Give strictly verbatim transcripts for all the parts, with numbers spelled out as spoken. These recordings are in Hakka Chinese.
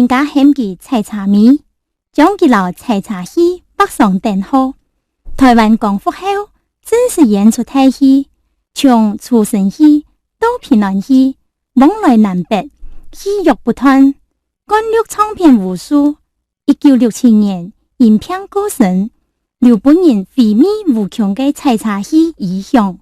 家喊佢採茶尾，將佢摎採茶戲畫上等號。臺灣光復後，正式演出大戲，像《出生戲》、《道平安戲》、《往來南北》、《戲肉不斷》、《灌錄唱片》無數。一九六七年因病過身，留分人回味無窮个採茶戲遺響。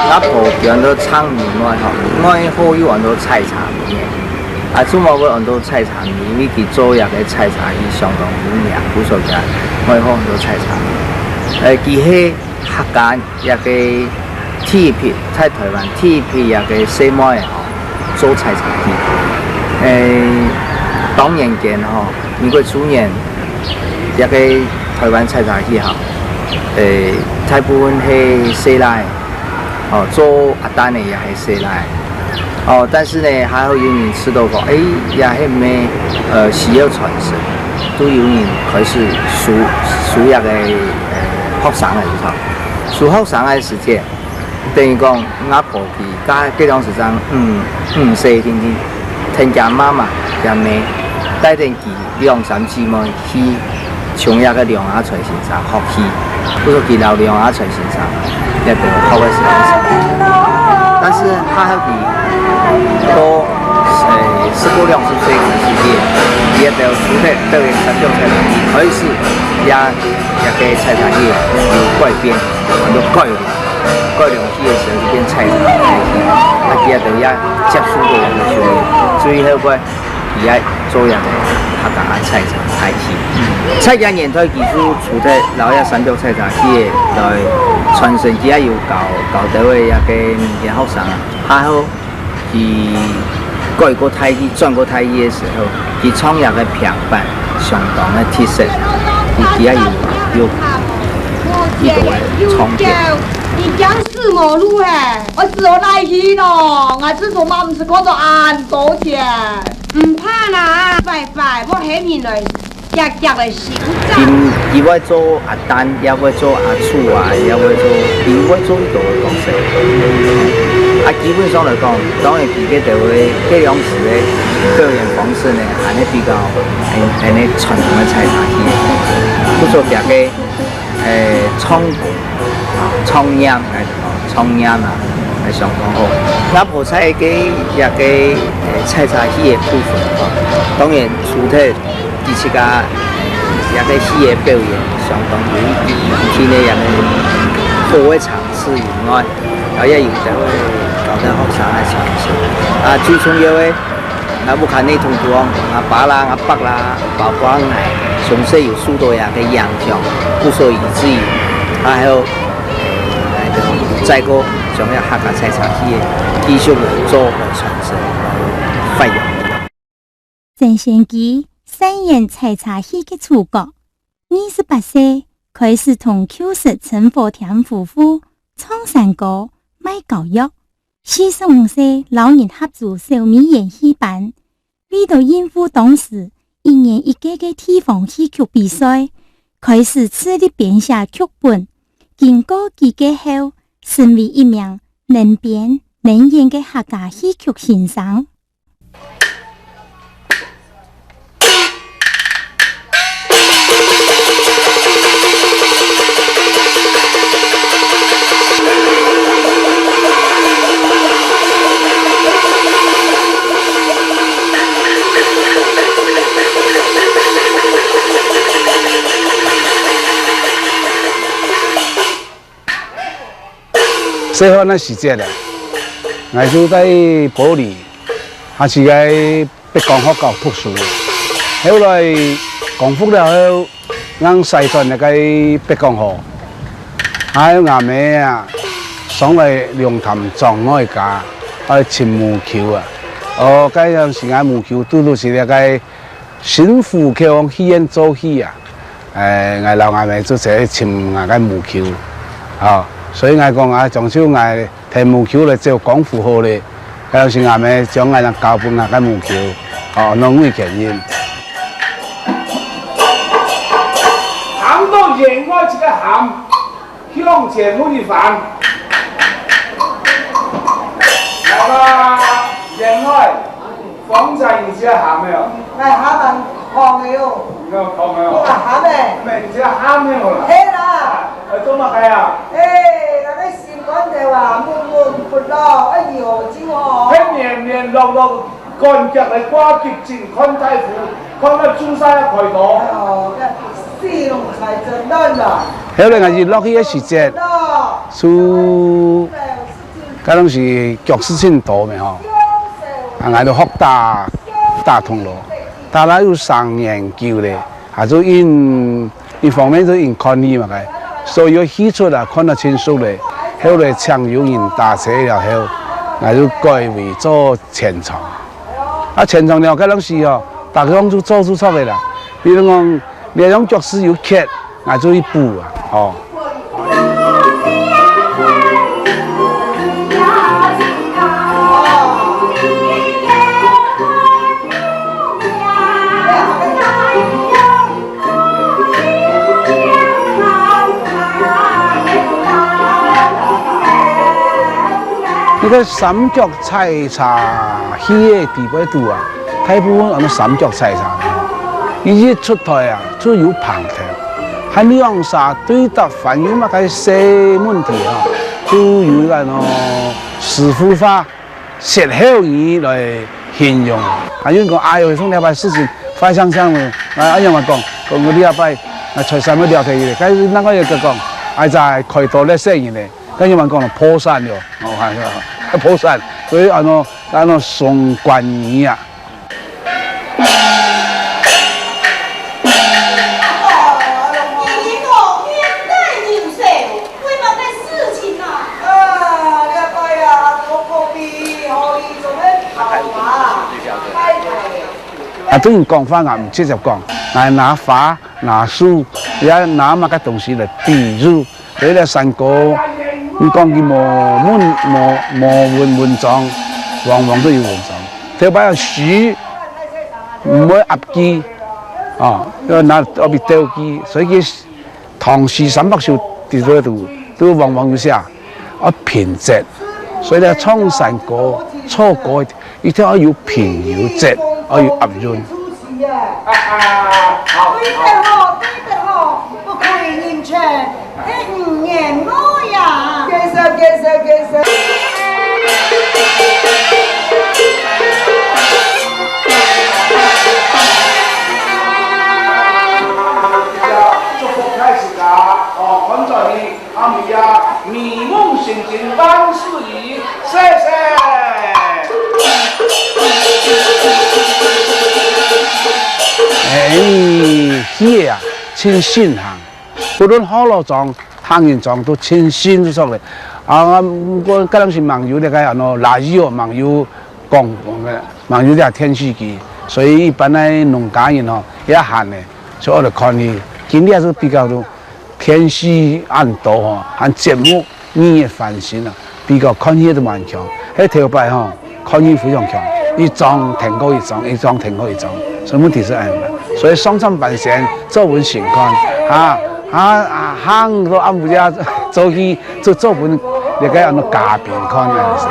阿婆本來唱美味吼，愛好又安到採茶美呢。啊，做麼个安到採茶美？因為佢做這个採茶戲相當有名，故所以愛好安到採茶美。呃，佢係 客家這个第一批，在臺灣第一批這个細妹仔吼，做採茶戲。誒，當年間吼，民國初年，這个臺灣採茶戲吼，誒，大部分係細倈，吼，做阿旦个也係細倈。 哦，但是呢，還好有人知道講，誒，也係毋係，呃，需要傳承，都有人開始收，收這个，呃，學生个時候，收學生个時節，等於講，阿婆佢該，該當時正，嗯，五歲定定，跈厥媽媽、厥姆，帶等佢兩三姊妹 去從這个梁阿財先生學戲，故所佢摎梁阿財先生這个學个時候，但是還好佢到，誒，十過兩十歲个時節，佢這兜除忒對三種採茶戲開始，也，這个採茶戲有改變，很多改良，改良戲个時候就變採茶戲，啊，佢這兜也接觸到這个手藝，所以後尾 佢愛做這个客家个採茶大戲。在該年代，佢就除忒摎這三種採茶戲來傳承，佢也有教，教到个這个年輕學生啊。還好，佢改過大戲，轉過大戲个時候，佢唱這个平板，相當个特色，佢，佢也有，有，有个唱片。你講死無路嘿，我死好來去咯，𠊎這做麼毋係過到恁多錢。 毋怕啦，乖乖，莫喊人來，遽遽來收帳。佢，佢會做阿旦，也會做阿楚啊，也會做，佢會做一個角色。啊，基本上來講，當然佢个就會，該樣式个表演方式呢，還係比較，還，還係傳統个採茶戲。不過別个 誒，唱，唱念，誒，唱念啊，誒，相當好。𠊎婆在該，這个，誒，採茶戲个部分，吼，當然除忒佢自家，誒，這个戲个表演相當有一定个這个好个場次以外，然後也有在會搞到學生个場次。啊，最重要个， 𠊎屋下呢通通，𠊎爸啦、𠊎伯啦，包括𠊎，從細有受到這个影響，故所以至於，還有，呃，再過將這客家採茶戲个繼續來做，來傳承，來發揚。曾先基，飾演採茶戲个主角，二十八歲，開始同舊識陳火添夫婦唱山歌、賣膏藥， 四十五歲摎人合組小美演戲班，為著應付當時一年一屆个地方戲曲比賽，開始自力編寫劇本，經過幾屆後，成為一名能編能演个客家戲曲先生。 細漢个時節啊，𠊎就在埔里，還係在北港學校讀書个。後來光復了後，𠊎徙轉來該北港河，還有吾姆啊，上來龍潭莊外家，愛尋母舅啊。哦，該當時𠊎母舅堵堵係這个新湖口戲院做戲啊。誒，𠊎摎吾姆就走去尋吾个母舅，哦，所以𠊎講啊，將就𠊎 𢯭母舅來走江湖好咧，該當時吾姆將𠊎等交分吾个母舅，哦，安到魏乾任。行到員外一个喊，向前問一番。來吧，員外，方才你這喊个哦？𠊎喊恁囥个哦。你看囥个哦？𠊎喊个。毋係，你這喊个哦啦。係啦。啊，做麼个啊？誒，該个 心肝頭啊，悶悶不樂，愛搖就哦。該綿綿碌碌趕腳來掛急診看大夫，看到注射啊開刀。哎喲，該死龍才真亂啦。後來𠊎一落去个時節，就，該當時腳趾真多咩吼，啊，𠊎就學打，打銅鑼，打了有三年久咧。 啊，就因，一方面就因看戲嘛，該，所以戲齣啊，看到盡熟咧。後來請有人打齊了後，𠊎就改為做前場。啊，前場了，該當時哦，逐項就做就著个啦。比如講，你用腳趾有缺，𠊎就去補啊，哦。 該个三腳採茶戲个底背肚啊，大部分安到三腳採茶，佢一出臺啊， 就有棚頭，還兩儕對答還有麼个細問題吼，就有一个喏，師傅話歇後語來形容。啊，有人講：「哎喲，像這擺事情壞相像了。」啊，恁樣嘛講，講這擺，啊，財產會了忒去了。該另外一个講：「哎呀，開刀勒死人了。」該樣嘛講破產了，哦，還，還破產。所以安到，安到雙關語啊。 啊，對人講話啊，毋直接講，來拿花、拿樹，也拿麼个東西來比喻。 有一个山歌，你講佢無文，無，無文，文章，往往都有文章。頭擺啊，樹毋會壓枝，啊，要拿，愛去鬥枝，所以佢唐詩三百首裡肚都，都往往有寫，啊，平仄。所以呢，唱山歌、唱歌 一定愛有平有仄，愛有押韻。對个吼，對个吼，不可以認真，係語言無呀。祝福大自家，哦，看著你。 阿姆呀，美夢成真萬事如意，謝謝。哎，戲啊，盡盛行，不論學老莊、客人莊都盡盛就著了。啊，毋過該當時吂有這个安到radio，吂有廣播，吂有這電視機，所以一般个農家人吼，也閒个，就愛來看戲。今日係比較多 電視恁多吼，還節目日日翻新啊，比較看戲都蠻強。該頭擺吼，看戲非常強，一張跈過一張，一張跈過一張，所以問題係恁樣。所以上場扮仙，做分先看，哈，哈，哈，行到暗晡夜做戲，做，做分這个安到嘉賓看个。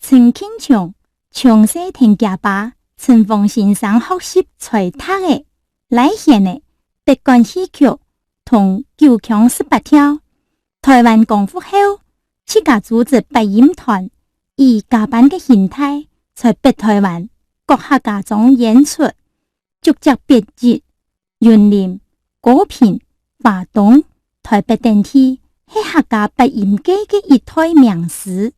陳慶松，從細跈厥爸陳煥先生學習才讀个、拉弦个、北管戲曲同九腔十八調。臺灣光復後，自家組織八音團，以家班个形態，在北臺灣各客家莊演出，竹崎、北一、雲林、高屏、花東、臺北等地，係客家八音界个一代名師。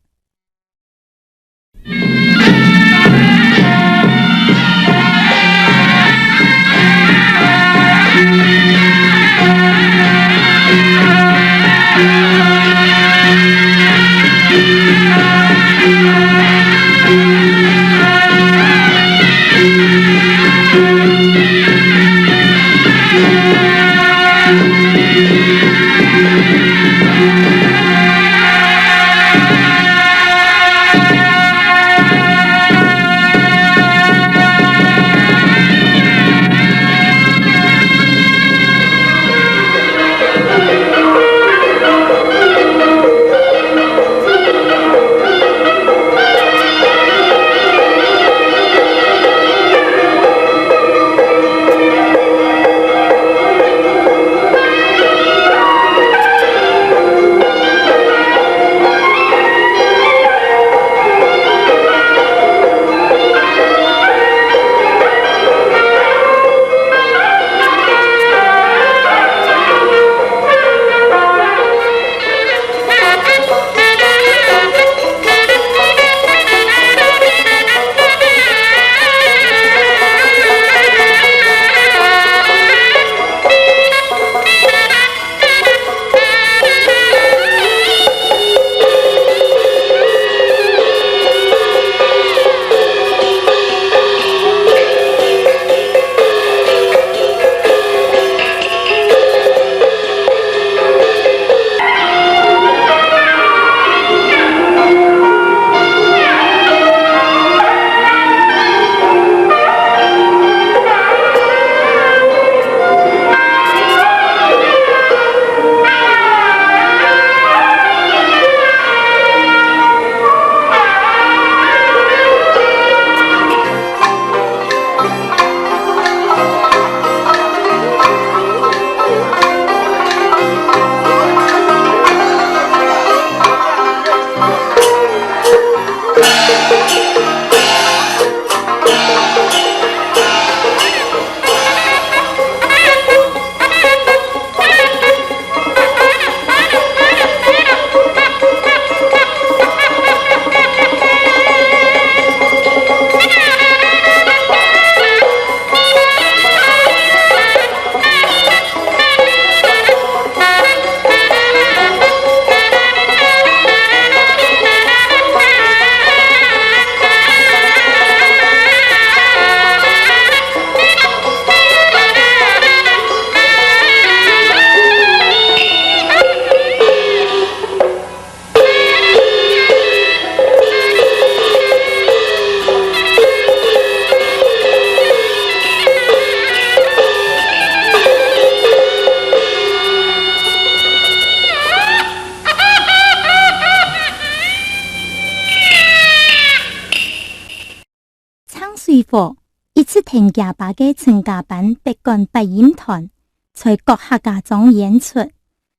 唱水火，一直跈厥爸个陳家班北管八音團，在各客家庄演出，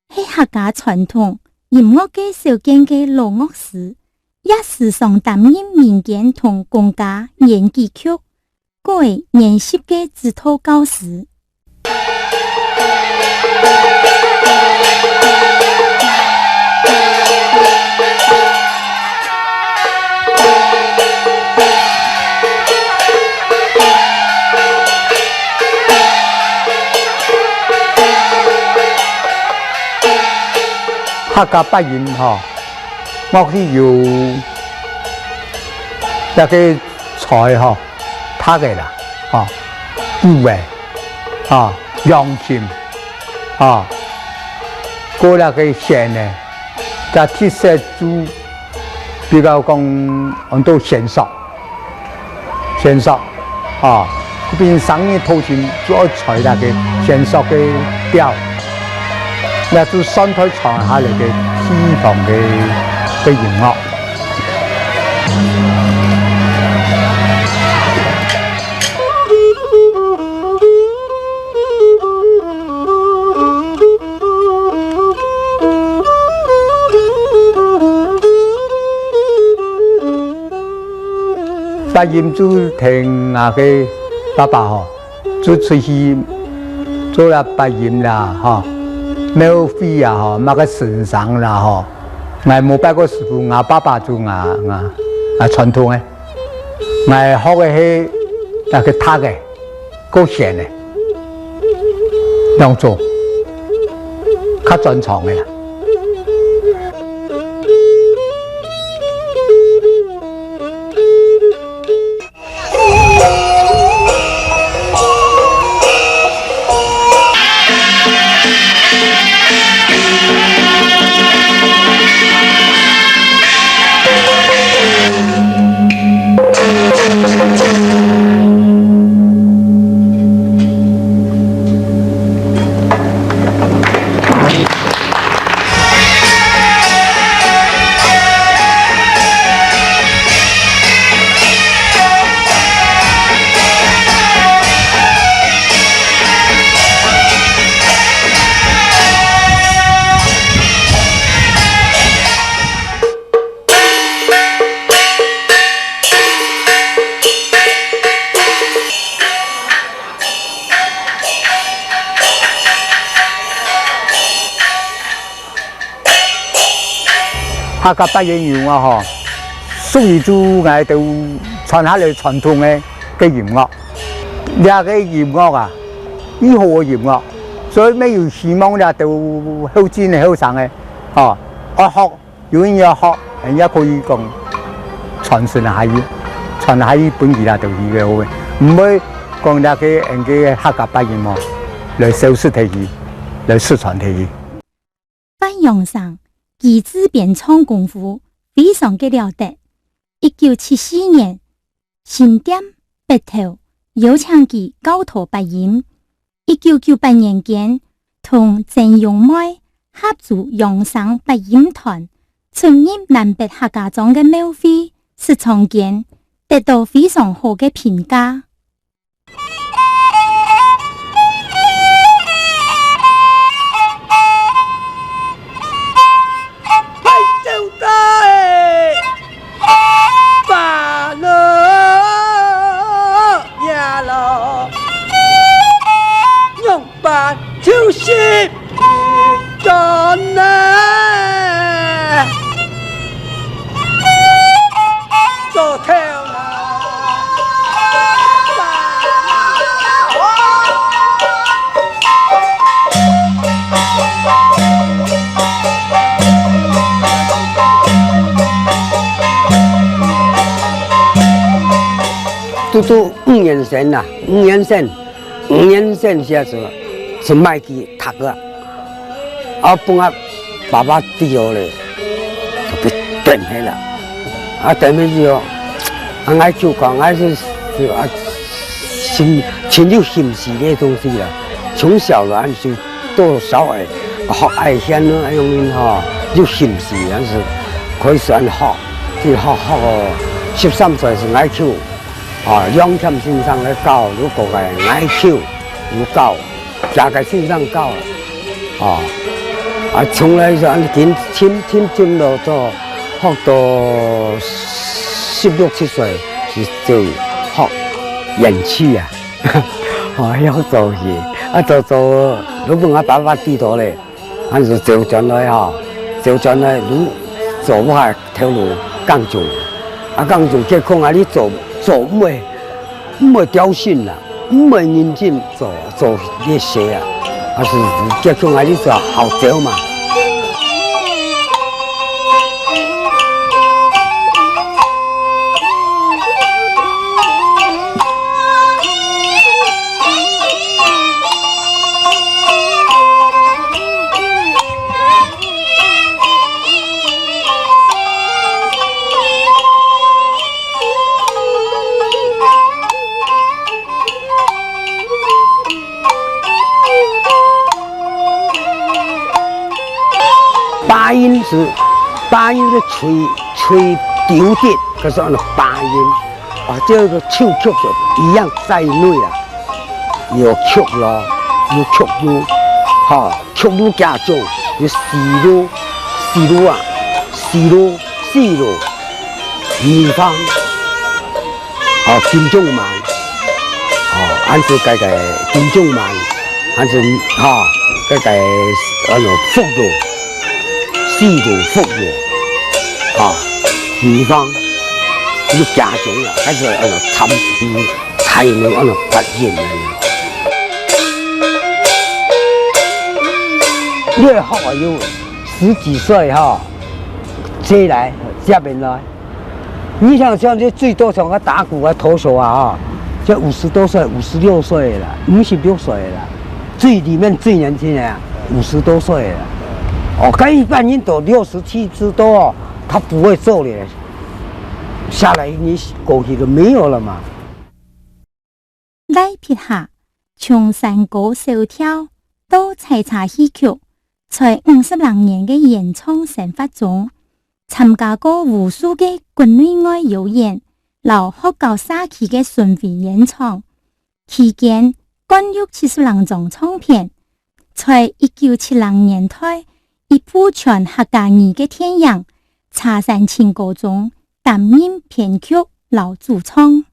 係客家傳統音樂个少見个老樂師，也時常擔任民間同公家演幾曲，過演習个指導教師。 客家八音吼，樂器有這个吹吼，拍个啦，吼，鼓个，吼，揚琴，吼，過這个絃个，這特色就比較講安到絃索。 絃索，啊，平常日頭前就愛吹該个絃索个調，該就算係傳下來个地方个，个音樂。 八音就跈𠊎个爸爸吼，就出去做了八音啦吼，廟會啊吼，麼个神社啦吼。𠊎無拜過師傅，𠊎爸爸就𠊎，𠊎，𠊎傳統个。𠊎學个係該个大个，較顯个，兩種，較專長个啦。 客家八音牛啊吼，屬於就𠊎兜傳下來傳統个个音樂。這个音樂啊，已好个音樂，所以乜有希望這兜後進个後生个，吼，愛學，有人愛學，人家可以講傳承下去，傳下去分其他兜去个好个，毋會講這个人个客家八音哦，來消失忒去，來失傳忒去。 范陽生，佢自編唱功夫非常个了得。一九七四年，新店北投邀請佢教導八音。一九九八年間，同曾榮妹合組陽生八音團，出入南北客家庄个廟會、食場間，得到非常好个評價。 嘟嘟五年生啊，五年生。 五年生時就，就賣佢讀个，啊，分𠊎爸爸知了咧，就被抌忒了。啊，抌忒之後，啊，𠊎就講，𠊎是，是啊，心，心有心事个東西啦。從小啦，就多少會學愛弦咯，愛用音吼，有心事，但是可以算學，去學，學哦，十三歲時𠊎就 啊，楊添先生來教，如果个𠊎就有教，幾个先生教，啊，啊，從來就恁緊，緊，緊，緊落到學到十六七歲，就，就學弦曲啊，哦，學做戲，啊，做，做，如果𠊎爸爸知道咧， 恁樣走轉來吼，走轉來，你做毋下頭路耕種。啊，耕種結果啊，你做，做毋會，毋會專心啦，毋會認真做，做這些啊。啊，是，結果啊，你做好走嘛。 八音是，八音是吹，吹丟的，可是按照八音，啊，這個手曲就一樣在內啦，有曲咯，有曲路，哈，曲路加重，有四路，四路啊，四路，四路，二方。 哦，金鐘慢，哦，恁樣个个金鐘慢，恁樣，吼，个个，恁樣幅度，四度幅度，吼，二方，你加重了，還是恁樣參，嗯，參還有人按呢發現的呢。你會學啊，有十幾歲吼，接來，接人來。你像，像這最多像个打鼓个投手啊，吼，這五十多歲，五十六歲啦，五十六歲啦，最裡面最年輕的啊，五十多歲了。哦，跟一般人都六十七十多哦，他不會做了，下來你過去都沒有了嘛。 賴皮下，從山歌小調到採茶戲曲，在五十零年个演唱生活中，參加過無數个國內外邀演摎學校社區个巡迴演唱。期間，灌錄七十零張唱片，在一九七零年代，一部全客家語个電影《茶山情歌》中擔任編曲摎主唱。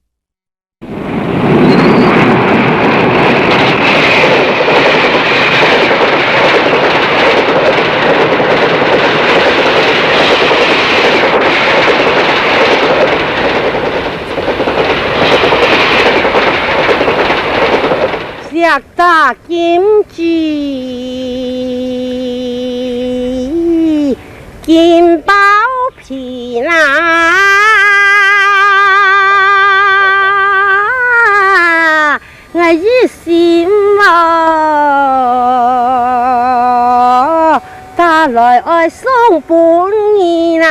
石打金枝，金包 皮啦，𠊎一心哦，打來愛送分你啦。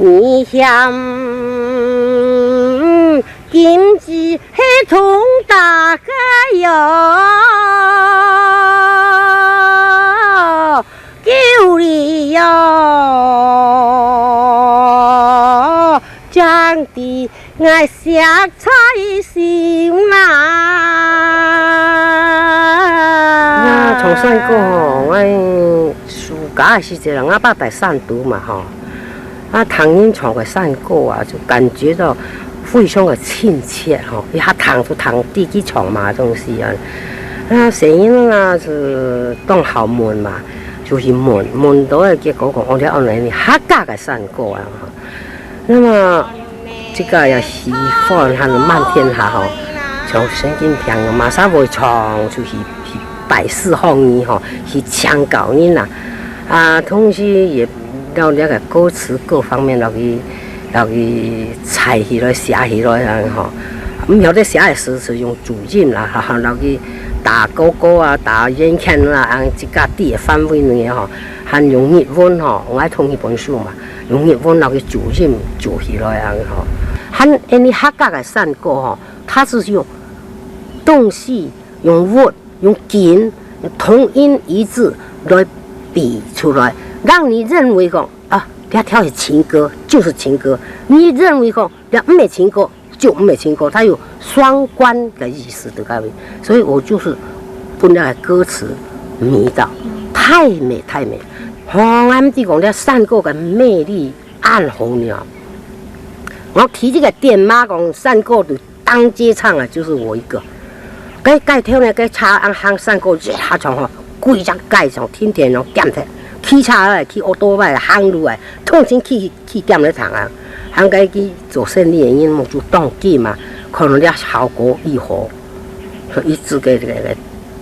你嫌 金枝係通打个喲，救你喲，正知𠊎惜在心啦。那唱山歌吼，𠊎暑假个時節啦，𠊎爸在山肚嘛吼， 啊，聽人唱个山歌啊，就感覺到非常个親切吼，一下聽就聽知佢唱麼个東西啊。啊，細人啊，係當好問嘛，就去問，問到个結果講，哦，這安尼客家个山歌啊。那麼，這個也喜歡還有滿天下吼，像神經病个嘛，啥會唱，就去，去拜師學藝吼，去請教人啊。啊，同時也 摎這个歌詞各方面摎佢，摎佢採起來、寫起來恁樣吼。毋曉得寫个時係用注音啦，哈哈，摎佢打勾勾啊，打圓圈啦，恁自家知个範圍內吼，還用日文吼，𠊎愛通一本書嘛，用日文摎佢注音注起來恁樣吼。還恁樣客家个山歌吼，佢係用動詞、用物、用景、用同音異字來比出來，讓你認為講， 啊，這條係情歌，就係情歌。你認為講，這毋係情歌，就毋係情歌，佢有雙關个意思在該位。所以𠊎就係分這个歌詞迷到，太美，太美。吼，𠊎毋知講這山歌个魅力恁好呢。𠊎提這个電話講山歌就 當街唱啊，就係𠊎一個。該街頭呢，該車恁行山歌一下唱吼，歸隻街上天天攏點忒。騎車个、騎奧多拜个、行路个，通通去，去點來唱啊。還該去做生理个人嘛，就當急嘛，看到這效果如何，所以一直个，个，个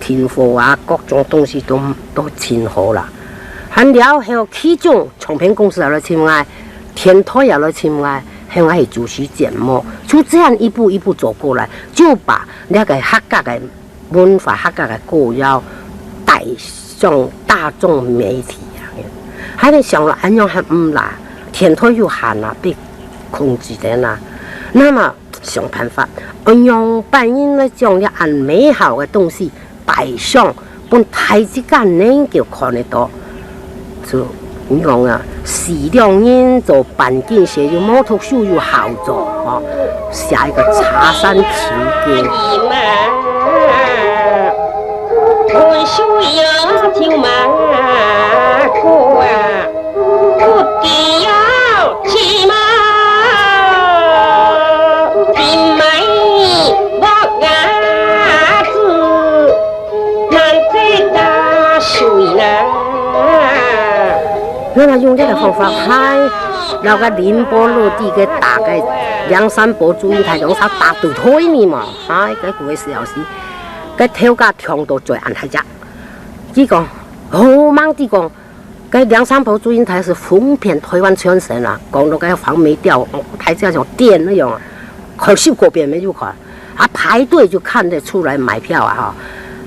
訂貨啊，各種東西都，都盡好啦。還了後，其中唱片公司也來尋𠊎，電台也來尋𠊎， 還愛主持節目，就這樣一步一步走過來，就把那個客家个文化、客家个歌謠帶上大眾媒體啊。還係想了恁樣還毋罅，電台又限啊，被控制等啊。那麼想辦法，仰般人來將這恁美好个東西 擺上，分大自家能夠看得到。就你講啊，四兩銀做半斤水，又無讀書又好做，哦，寫一個茶山情歌。那麼用這個方法，還摎該凌波落地个打个梁山伯祝英台兩儕打對台呢嘛，哈，該古个時候是，該頭家聽到嘴恁大隻，佢講，好猛地講，該梁山伯祝英台是紅遍台灣全省啊，講到該黃梅調，哦，台調像電那樣啊，看十過遍沒有看，啊，排隊就看得出來買票啊，哈，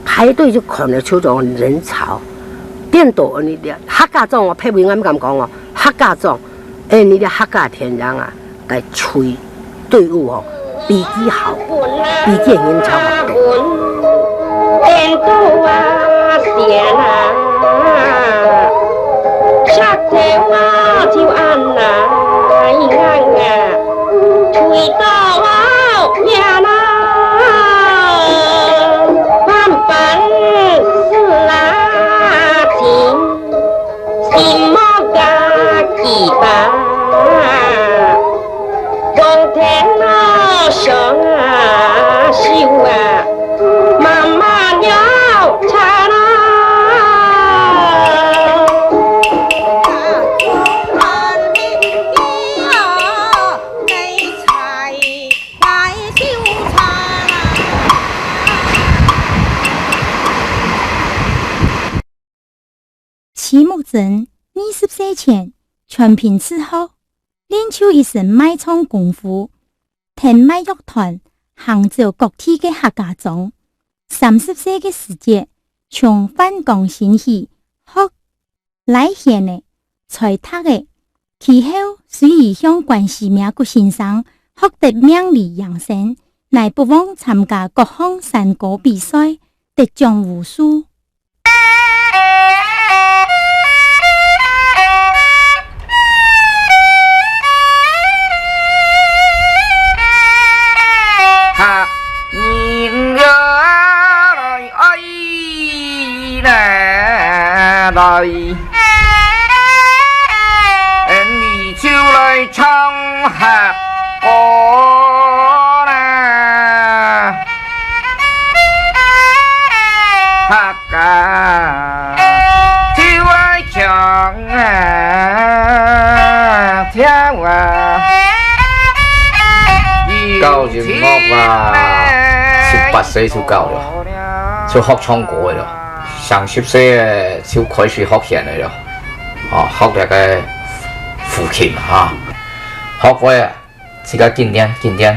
排隊就看得出種人潮，顛倒恁呢，客家庄哦，別位𠊎毋敢講哦，客家庄 哎，你个客家天然啊，个吹隊伍哦，比佢好，比佢人潮還多。徐木珍二十歲前全憑自學，練就一身賣唱功夫，跈賣藥團行走各地个客家庄。三十歲个時節，從范江興起學拉弦仔、吹笛仔，其後隨佢向關西廟谷先生學得命裡應聲，乃不忘參加各項山歌比賽，得獎無數。 客人呀來，哎，來，來，俺俚就來唱客歌啦。客 家，就愛唱啊，跳啊。教音樂啊，十八歲就教了，就學唱歌个了。上十歲就開始學弦个了，哦，學這个胡琴啊，學會啊。 自家緊練，緊練，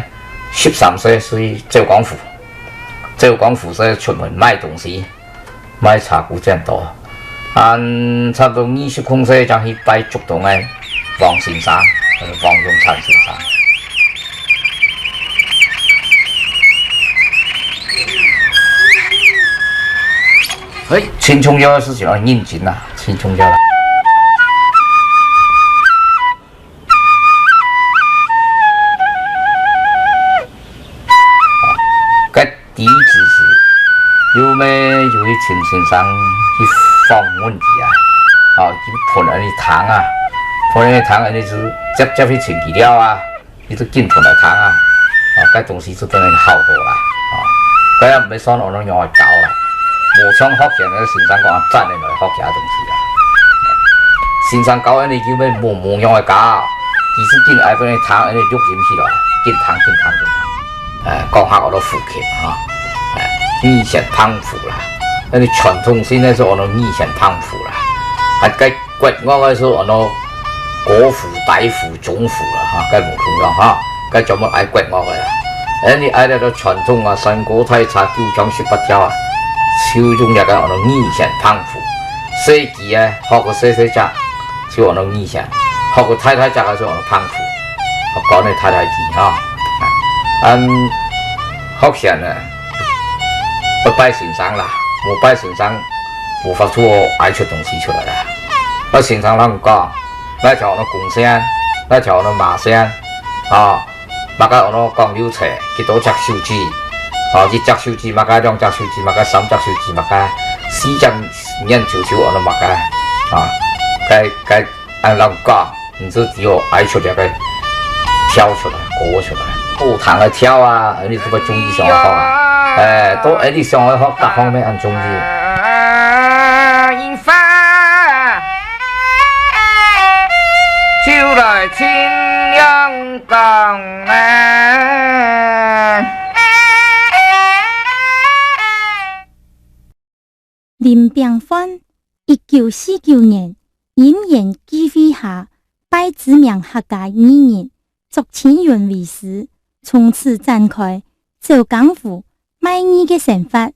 十三歲隨走江湖，走江湖就出門賣東西，賣茶牯剪刀。啊，差不多二十空歲正去拜竹東个王先生，呃，王永燦先生。嘿，盡重要个事情愛認真啊，盡重要个。 該底子係，又乜又去尋先生去訪問佢啊，哦，佢分恁呢聽啊，分恁呢聽恁呢就接接去尋佢了啊，佢就緊分來聽啊，哦，該東西就等於好多啦，哦，該也毋會算安到仰會高啦，無像學弦个先生講啊，讚个來學其他東西啦。 先生教恁呢，佢乜無無樣个教，佢就緊愛分你聽，恁呢錄音起來，緊聽，緊聽，緊聽。哎，講下安到胡琴哈，哎，二弦碰胡啦，恁呢傳統性个係安到二弦碰胡啦，啊，該國樂个係安到歌胡、大胡、中胡啦，哈，該無共樣哈，該專門愛國樂个啦。恁呢愛這个傳統啊，山歌大碴、九腔十八調啊，就用這个安到二弦碰胡。 細支个，學个細細隻，就安到二弦；學个大大隻个，就安到碰胡。學高个大大支哈。恁學弦呢，愛拜先生啦，無拜先生，無法度愛出東西出來啦。愛先生摎你講，哪條安到弓弦，哪條安到麻弦，啊， 麼个安到講究出，幾多隻手指，哦，一隻手指麼个，兩隻手指麼个，三隻手指麼个，四隻眼珠就安到麼个，啊，該該恁樣講，你就只有愛出這个調出來，歌出來，好聽个調啊，你就會中意想愛學啊，哎，都哎你想愛學，各方面恁中意。就來清涼江南。林炳歡，一九四九年，因緣際會下，拜知名客家藝人 祝清雲為師，從此展開走江湖、賣藝个生活。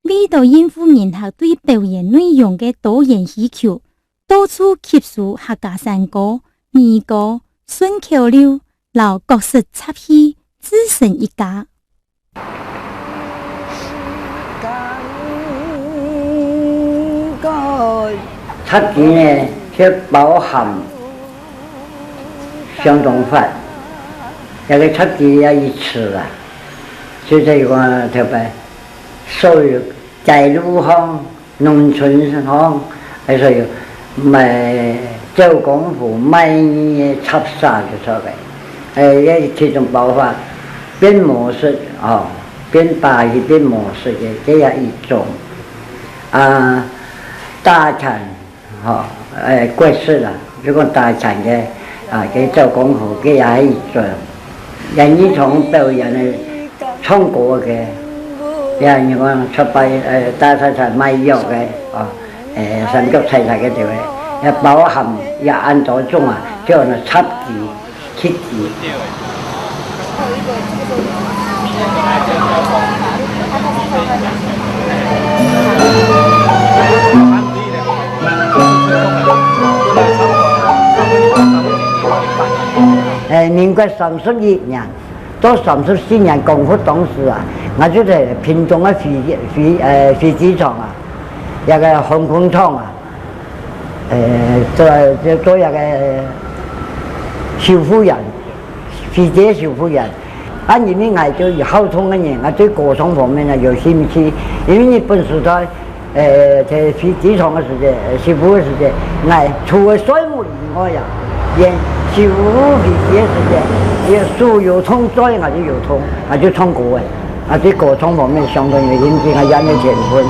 為著應付人客對表演內容个多元需求，到處吸收客家山歌、兒歌、順口溜，摎各式雜戲，自成一家。 插旗呢，就包含相當闊，這个插旗也一尺啊，就係講特別所有街路項、農村項，還係有賣走江湖、賣藝个插沙就做个，誒，也其中包括變魔術哦，變把戲、變魔術个，這也一種。 啊，打拳，吼，誒，國術啊，就講打拳个，啊，佢走江湖，佢也係一種。演藝場表演个唱歌个，也人講出牌，誒，打柴柴賣藥个，哦，誒，三腳採茶个對不對？也包含也恁多種啊，叫做插旗。 誒，民國三十一年到三十四年光復當時啊，𠊎就在屏東个飛，飛，誒，飛機場啊，那個航空廠啊， 誒，做，做，做那個修復員，飛機修復員。啊，因為𠊎就有好動个人，𠊎對歌唱方面呢有興趣。因為日本時代，誒，在飛機場个時節，修復个時節，𠊎除了睡目以外呀，連修復飛機个時節，也手有動嘴，𠊎就有動，𠊎就唱歌誒。 啊，對歌唱方面相當有興趣，還有恁个天分。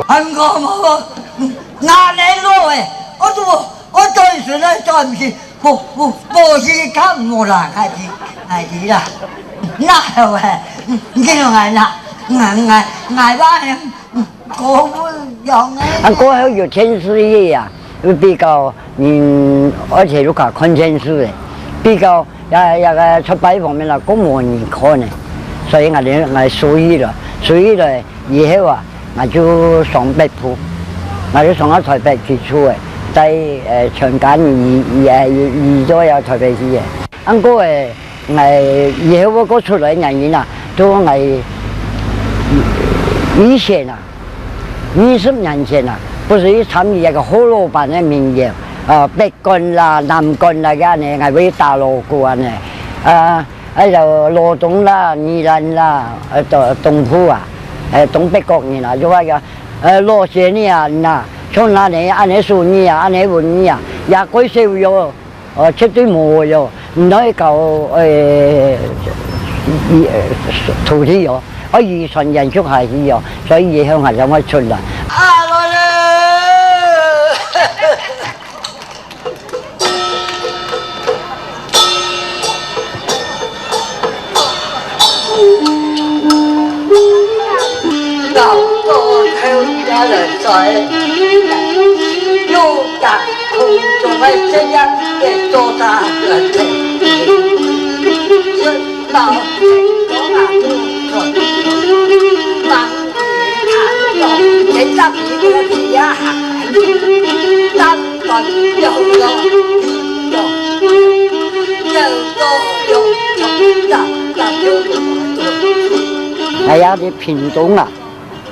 還講麼个？哪能咯喂？我都，我對船來轉去， 無，無，無時間無啦，𠊎知，𠊎知啦。哪有誒？你叫𠊎啦，𠊎，𠊎，𠊎話，嗯，過不了呢。啊，過後有電視个啊，有比較，嗯，而且又較看電視个，比較，也，也个出牌方面啦，更無人看呢。所以𠊎，𠊎輸伊了，輸伊了。 以後啊，𠊎就上北部，𠊎就上到台北去住誒，在，呃，全家移，移，呃，移，移到這台北去誒。恁過誒，𠊎以後𠊎過出來个原因啊，就𠊎以前啊，二十年前啊，不是去參與一個何老闆个民謠，啊，北管啦、南管啦，該恁呢，𠊎會打鑼鼓恁呢，啊， 哎呀，羅東啦、宜蘭啦，呃，東，東部啊，哎，東北角人啊，就話个，呃，羅先生啊，那，像那呢，恁呢手藝啊，恁呢文藝啊，也過少喲，呃，絕對無喲，毋可以搞，呃，遺，呃，土地喲，愛遺傳延續下去喲，所以以後還想愛出來。啊，我嘞！ 老哥偷家人在，又打空中的这样的做大人。 哎呀，這屏東啊，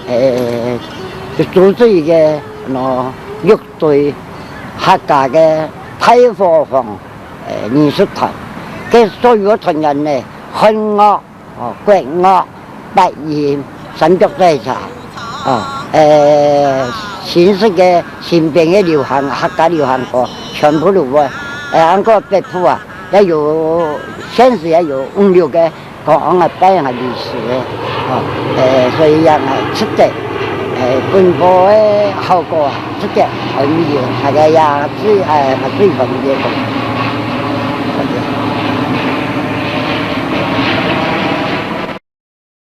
誒，就組織一個，喏，六堆客家个大伙房，誒，藝術團，該所有个團員呢，漢樂 哦，國樂、八音、三腳採茶，哦，誒，新式个、新編个流行、客家流行歌，全部都會。誒，恁過北部啊，也有，現時也有五六個講𠊎个病啊歷史个，吼，誒，所以也𠊎值得，誒，本科个效果啊，值得，誒，你，大家也最，誒，最方便个。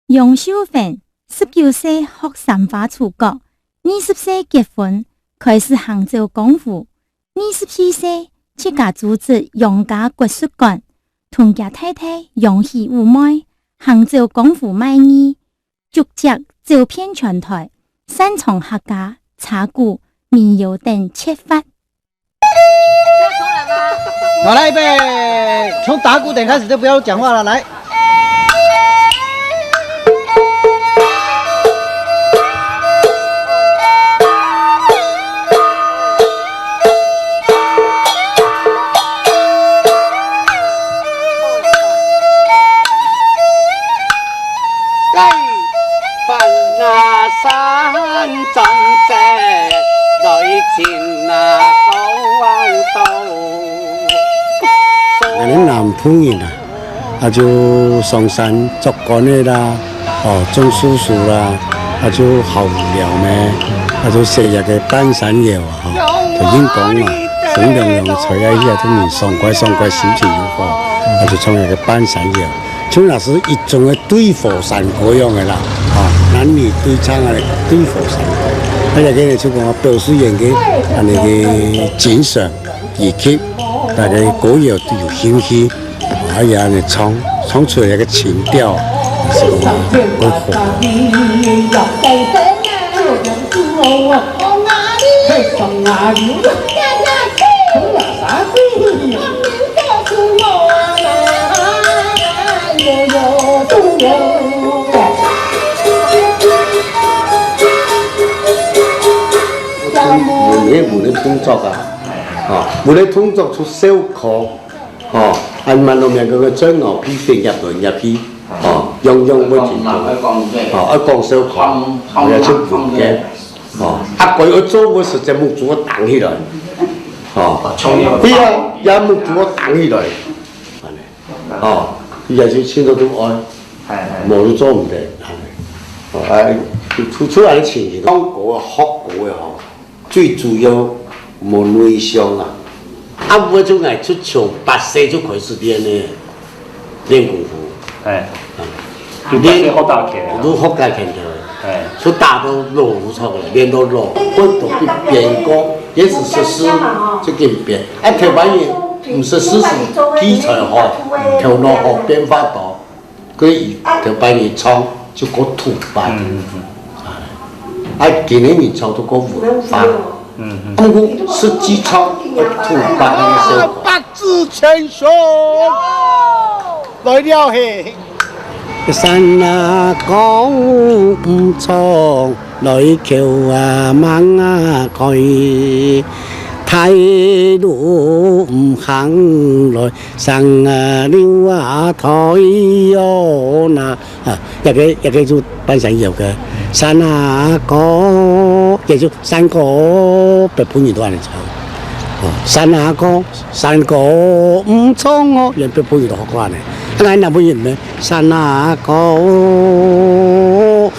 楊秀芬，十九歲學三花初角，二十歲結婚，開始行走江湖。二十四歲，自家組織楊家國術館，同厥太太楊喜武妹，行走江湖賣藝，足跡走遍全台，擅長客家、茶鼓、民謠等切法。 好，來，預備，從打鼓點開始就不要講話了，來。 𠊎等南部人啊，啊就上山做官个啦，哦，種樹樹啦，啊就好無聊咩，啊就寫一個半山謠啊，吼，就應講啊，風涼涼个吹啊，去啊，就人爽快爽快，心情又好，啊就唱一個半山謠。 就若係一種个對火山歌樣个啦，啊，男女對唱啊，對火山歌。啊，這個呢，就講表示人个恁呢个精神，以及大家歌謠都有興趣，啊，也恁呢唱，唱出來个情調，係會好。 文个文个動作啊，吼，文个動作出笑科，吼，恁慢慢个个嘴咬皮、飛入來入去，吼，樣樣會進步，吼，愛講笑科，也出文个，吼，啊，佢愛做个時節目組愛頂起來，吼，對啊，也目組愛頂起來，恁呢。 哦，佢也是清楚都愛，哎，哎。無就做毋得，哦，哎，出，出來个情形，講歌啊，學歌个吼，最主要無內向啊。啊，有个就愛出從八歲就開始練个，練功夫。哎。啊，就八歲學打拳啊。都學打拳个。 哎。就打到老就著了，練到老，會讀一遍歌，也係識字就緊變。哎，頭擺人毋識字係記才好，頭腦好，變化多，所以頭擺人唱就過土法。嗯，嗯，嗯。哎，今年人唱就過文化。嗯，嗯。毋過實際唱，土法个效果。百子千孫來了嘿。 山啊高，毋錯，來橋啊吂啊開，大路毋行來，上啊溜啊台喲那。啊，這個，這個就半山謠个，山啊高，也就山歌，北部人都恁呢唱。哦，山啊高，山歌毋錯哦，連北部人都學過恁呢。啊，𠊎南部人咩？ 山啊高，毋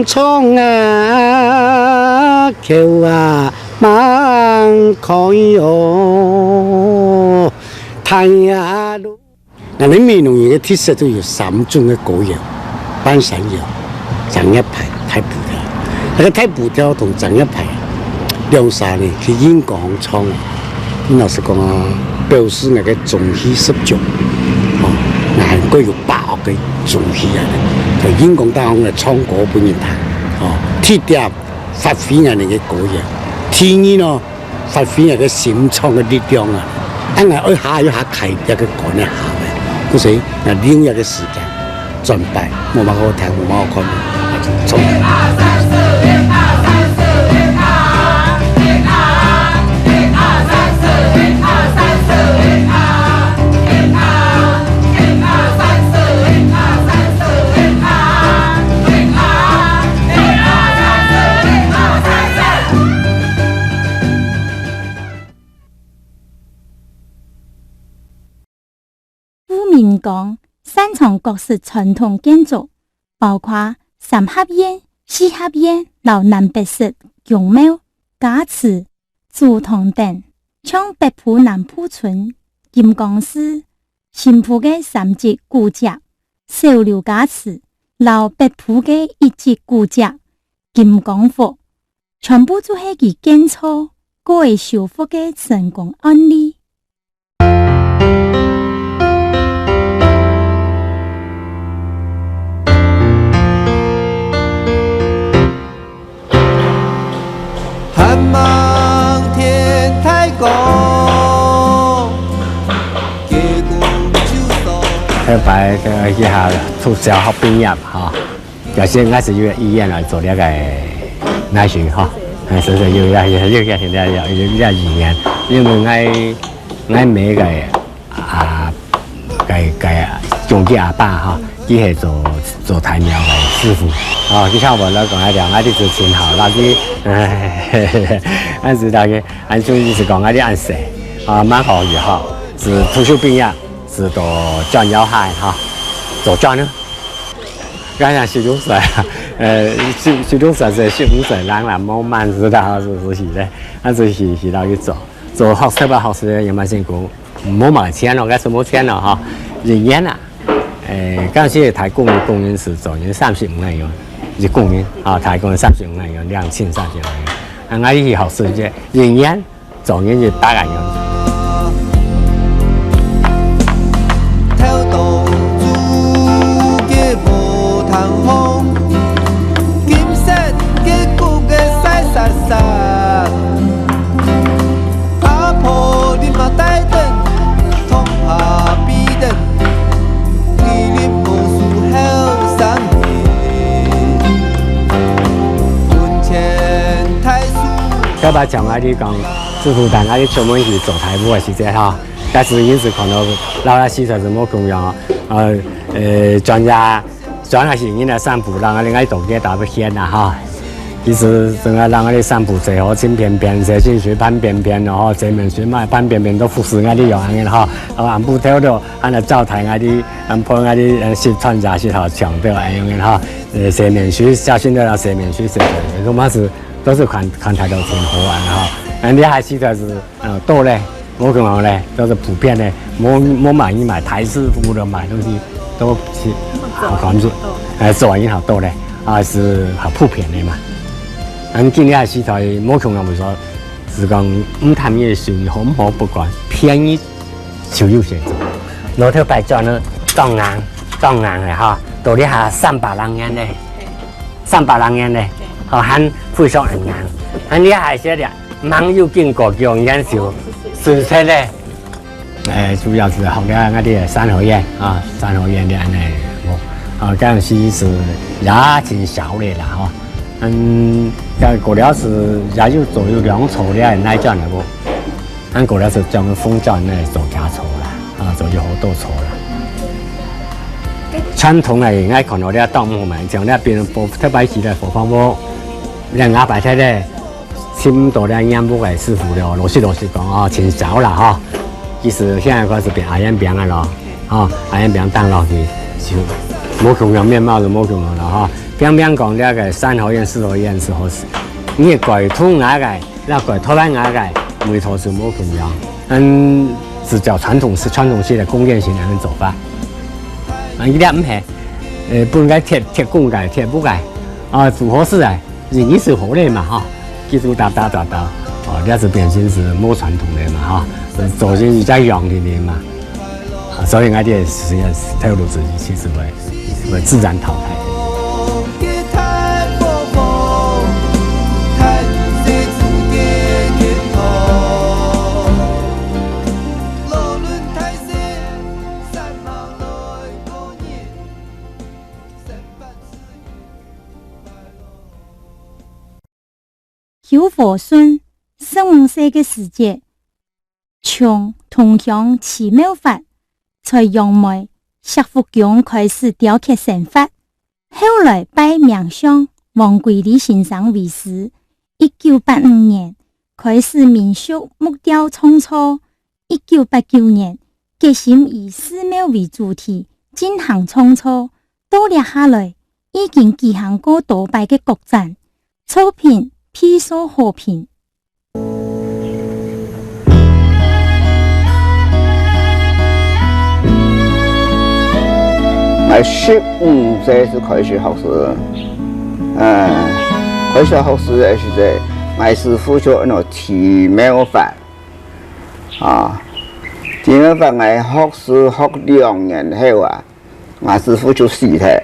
錯啊，橋啊吂開哦，大路。𠊎等美濃人个特色就有三種个歌謠：半山謠、正月牌、大埔調。該个大埔調同正月牌兩儕呢，去演講唱啊， 老實講啊，表示𠊎个中氣十足，吼，𠊎還過有把握个中氣啊，就應該當个唱歌分人聽，吼，第一點發揮𠊎等个歌謠，第二呢，發揮𠊎个心臟个力量啊，恁樣愛下又下開這个關个下个，故所𠊎利用這个時間。 轉擺，無麼个好聽，無麼个好看，就走。江，擅長各式傳統建築，包括三合院、四合院摎南北式宮廟、家祠、祖堂等，像北埔南埔村、金剛寺、新埔个三級古蹟、小樓家祠，摎北埔个一級古蹟、金剛佛，全部就係佢建造過後修復个成功案例。 頭擺个一下讀小學畢業吼，其實𠊎係有意願來做這個laser吼，係，係，係，有，有，有，有，有，有意願，因為𠊎，𠊎姆个 啊，該，該，中間阿爸吼，佢係做，做大廟个師傅。哦，佢像𠊎來講，𠊎講，𠊎這就盡好，但是，但是大概，恁樣意思講，𠊎這恁細，啊，蠻好个吼，係退休畢業，係到轉窯下吼，做磚呢。𠊎講十六歲啊，呃，十，十六歲係十五歲人啦，無蠻知道，係，係，係咧，但是係，係落去做。 做學生啊，學生也蠻辛苦，無麼个錢咯，該係無錢咯吼，一年啊，誒，當時大工人，工人係做人三十五個銀，一工人啊，大工人三十五個銀，兩千三十五個銀。啊，𠊎去學生這一年，做人一百個銀。 頭擺像𠊎俚講，師傅帶𠊎俚出門去做大屋个時節吼，該時已經係看到老老實實係無共樣哦。呃，呃，專家 專係人來散步，人啊，另外當多大不遠啦吼。其實真个人啊，你散步坐好，盡便便，坐進水盤便便咯吼，坐面水嘛盤便便，都服侍𠊎俚樣个吼。啊，暗晡頭咯，還來招待𠊎俚，還陪𠊎俚，呃，食餐夜食好，搶到恁樣个吼。呃，坐面水，小心的啦，坐面水，坐，坐，坐，都嘛係，都係看，看起來都盡好玩个吼。恁樣還實在係 呃，多咧，無共樣咧，都係普遍咧，無，無買，你買大師傅个買東西，都係好感覺，哎，做完以後多咧，啊，係好普遍个嘛。恁今日个時代無共樣，毋係講，毋貪你个生意好毋好不管，便宜就有選擇。老頭擺磚呢，當硬，當硬个吼，到這下三百零年咧，三百零年咧，吼，還非常硬。恁你還係咧， 吂有經過幾多年就損失咧。誒，主要係學了𠊎俚个三合院啊，三合院个恁樣，哦，啊，該時係也盡少咧啦，吼。嗯，該過了係也有做有兩座了，哪轉了無？恁過了係將紅磚呢做幾座啦，啊，做有好多座啦。傳統个，𠊎看到這當毋好嘛，像這邊播，特別起來播放無，這瓦擺忒咧， 尋到這染屋个師傅了，老實老實講哦，盡少啦吼。其實現在開始變阿煙餅个咯，吼，阿煙餅當落去，就無共樣面貌就無共樣了吼。平平講這個三合院、四合院係好勢，你个改通那個，那改頭擺那個，味道係無共樣。嗯，係照傳統式、傳統式个工藝型來做法。啊，佢這毋係，呃，本該鐵，鐵管个、鐵屋个，啊，做好勢个。 人一手好咧嘛吼，技術打打打打，哦，這係變成係無傳統个嘛吼，做成一隻樣个咧嘛，啊，所以𠊎俚个實驗頭路係其實會，會自然淘汰。邱和順，十五歲个時節，從同鄉徐妙法在楊梅石福宮開始雕刻生活，後來拜名相王歸禮先生為師，一九八五年開始民宿木雕創作，一九八九年決心以寺廟為主題進行創作，到這下來，已經舉行過多擺个個展，作品備受好評。 𠊎十五歲就開始學師，嗯，開始學師个時節，𠊎師傅就安到徐妙法，啊，徐妙法𠊎學師學兩年後啊， 𠊎師傅就死忒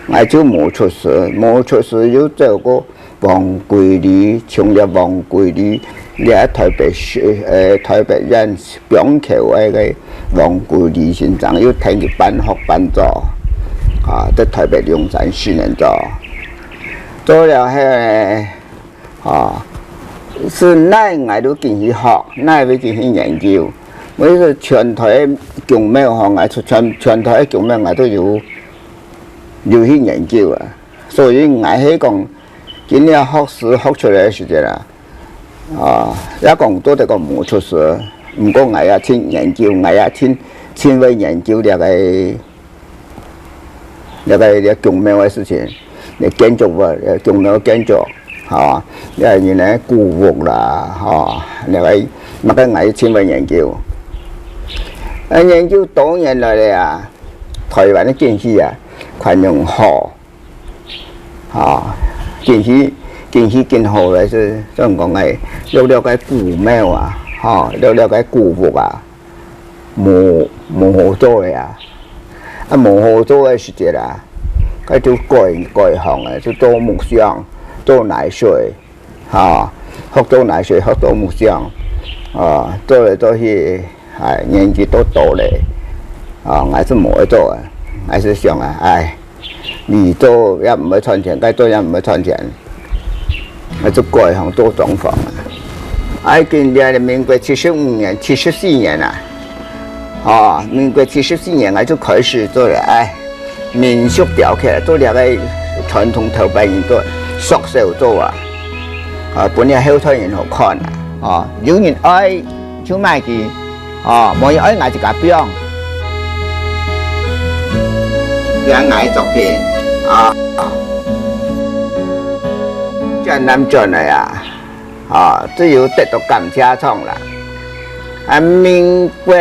，𠊎就無出師，無出師又走過黃桂里，從這黃桂里，這台北市，呃，台北縣板橋个該黃桂里先生，又跈佢半學半做，啊，在台北龍山四年做，做了後呢， 哦，係哪𠊎都緊去學，哪會緊去研究。𠊎係全台个宮廟吼，𠊎全，全台个宮廟𠊎都有，有去研究啊。所以𠊎係講，今日學師學出來个時節啦，啊，也講做得講無出師，毋過𠊎也盡研究，𠊎也盡，盡會研究這个 這个，這个宮廟个事情，這建築物，這宮廟建築，吼，這人个古屋啦，吼，這个，麼个𠊎盡會研究。啊，研究多年來咧啊，台灣个景氣啊，看樣好，吼，景氣，景氣緊好咧，係，所以講个，略略个古廟啊，吼，略略个古屋啊， 無，無好做个啊。啊，無好做个時節啊，該就改，改行个，就做木匠，做泥水，吼，學做泥水，學做木匠，啊，做來做去，哎，年紀都大咧，啊，還係無愛做啊，還係想啊，哎， 你做也毋會賺錢，該做也毋會賺錢，𠊎就改行做裝潢啊。哎，今年民國七十五年、七十四年啊，哦，民國七十四年𠊎就開始做了，哎，民宿雕刻，做這个傳統頭擺人做，縮手做啊，啊，分這後代人好看啊，哦，有人愛就買佢， 哦，無人愛𠊎自家放。這𠊎作品，啊，展覽轉來啊，啊，最有得到感謝狀啦。啊，民國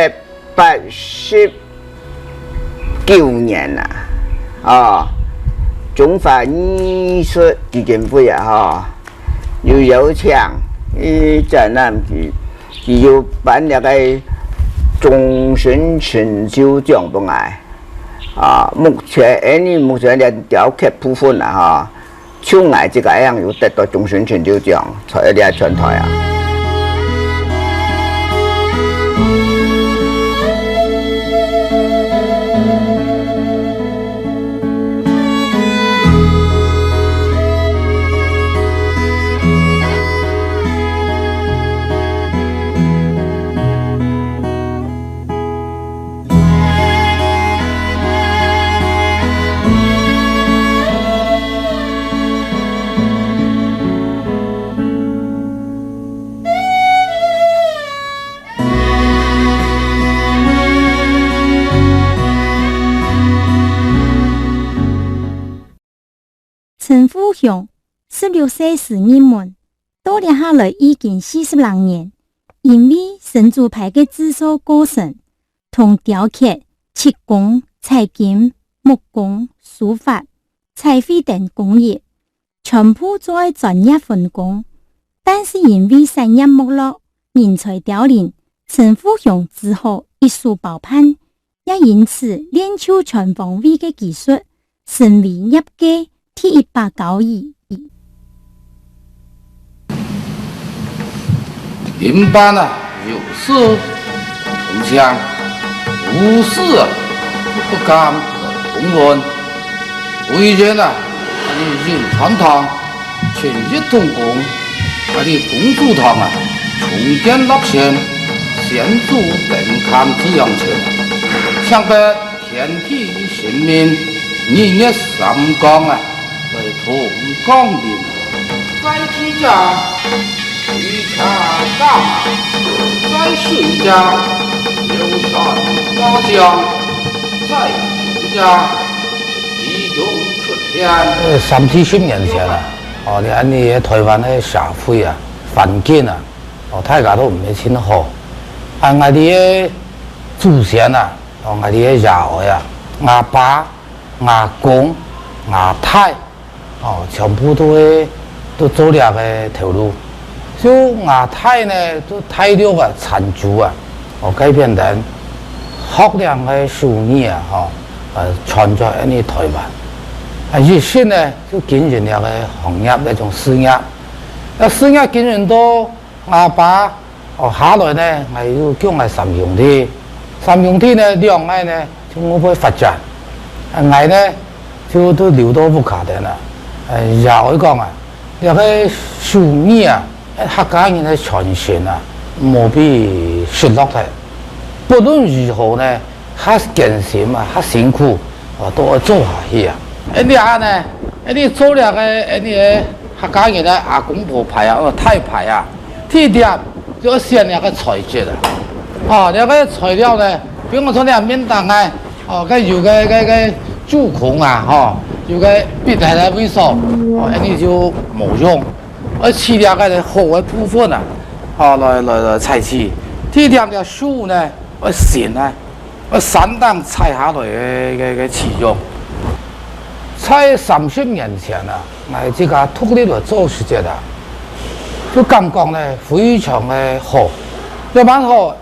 八十九年啊，啊，中華藝術基金會啊，吼，有邀請，去展覽佢， 佢有頒這个終身成就獎分𠊎。啊，目前，因為目前這雕刻部分啊，吼，就𠊎自家樣有得到終身成就獎，在這全台啊。 陳富雄，十六歲時入門，到這下來已經四十零年，因為神主牌个製作過程，同雕刻、漆工、彩金、木工、書法、彩繪等工藝， 全部做愛專業分工。但是因為產業沒落，人才凋零，陳富雄只好一手包辦，也因此練就全方位个技術，成為業界第一把交椅。 臨班啊，有事同鄉，無事啊，不敢來公問。委員啊，𠊎等仁川堂，全力動工，𠊎等公主堂啊，重建落成，先祖登壇之用處，請得 天地神明，日月三光啊，來同光臨。在地者，水車打馬；在水者，流呃，三四十年前啊，哦，你恁呢个台灣个社會啊，環境啊，哦，大家都毋係盡好。啊，𠊎兜个祖先啊，哦，𠊎兜个爺哀啊，吾爸、吾公、吾大， 哦，全部都係，都做這个頭路。就吾大呢，就大陸啊，泉州啊，哦，該片等，學這个手藝啊，吼，呃，傳到𠊎兜台灣。啊，一心呢，就經營這个行業，這種事業。該事業經營到 吾爸，哦，下來呢，𠊎又降𠊎三兄弟。三兄弟呢，兩個呢，就外背發展。啊，𠊎呢，就，就留到屋下等啊。呃，爺哀講啊，這个手藝啊，客家人个傳承啊，毋好分佢失落忒。不論如何呢， 較艱辛啊，較辛苦，哦，都愛做下去啊。恁呢啊呢，恁呢做這个，恁呢个客家人个阿公婆牌啊，哦，大牌啊，第一點就愛選這个材質啊。哦，這个材料呢，比如講這面頂个，哦，該有个，个，个鑄孔啊，吼，有个必然个位所，哦，恁呢就無用。愛取這个好个部分啊，哦，來，來，來採取。第一點，這樹呢，愛新啊， 呃，山頂採下來个，个，个樹葉。在三十年前啊，𠊎自家獨立來做時節啊，就感覺呢，非常个好，也蠻好。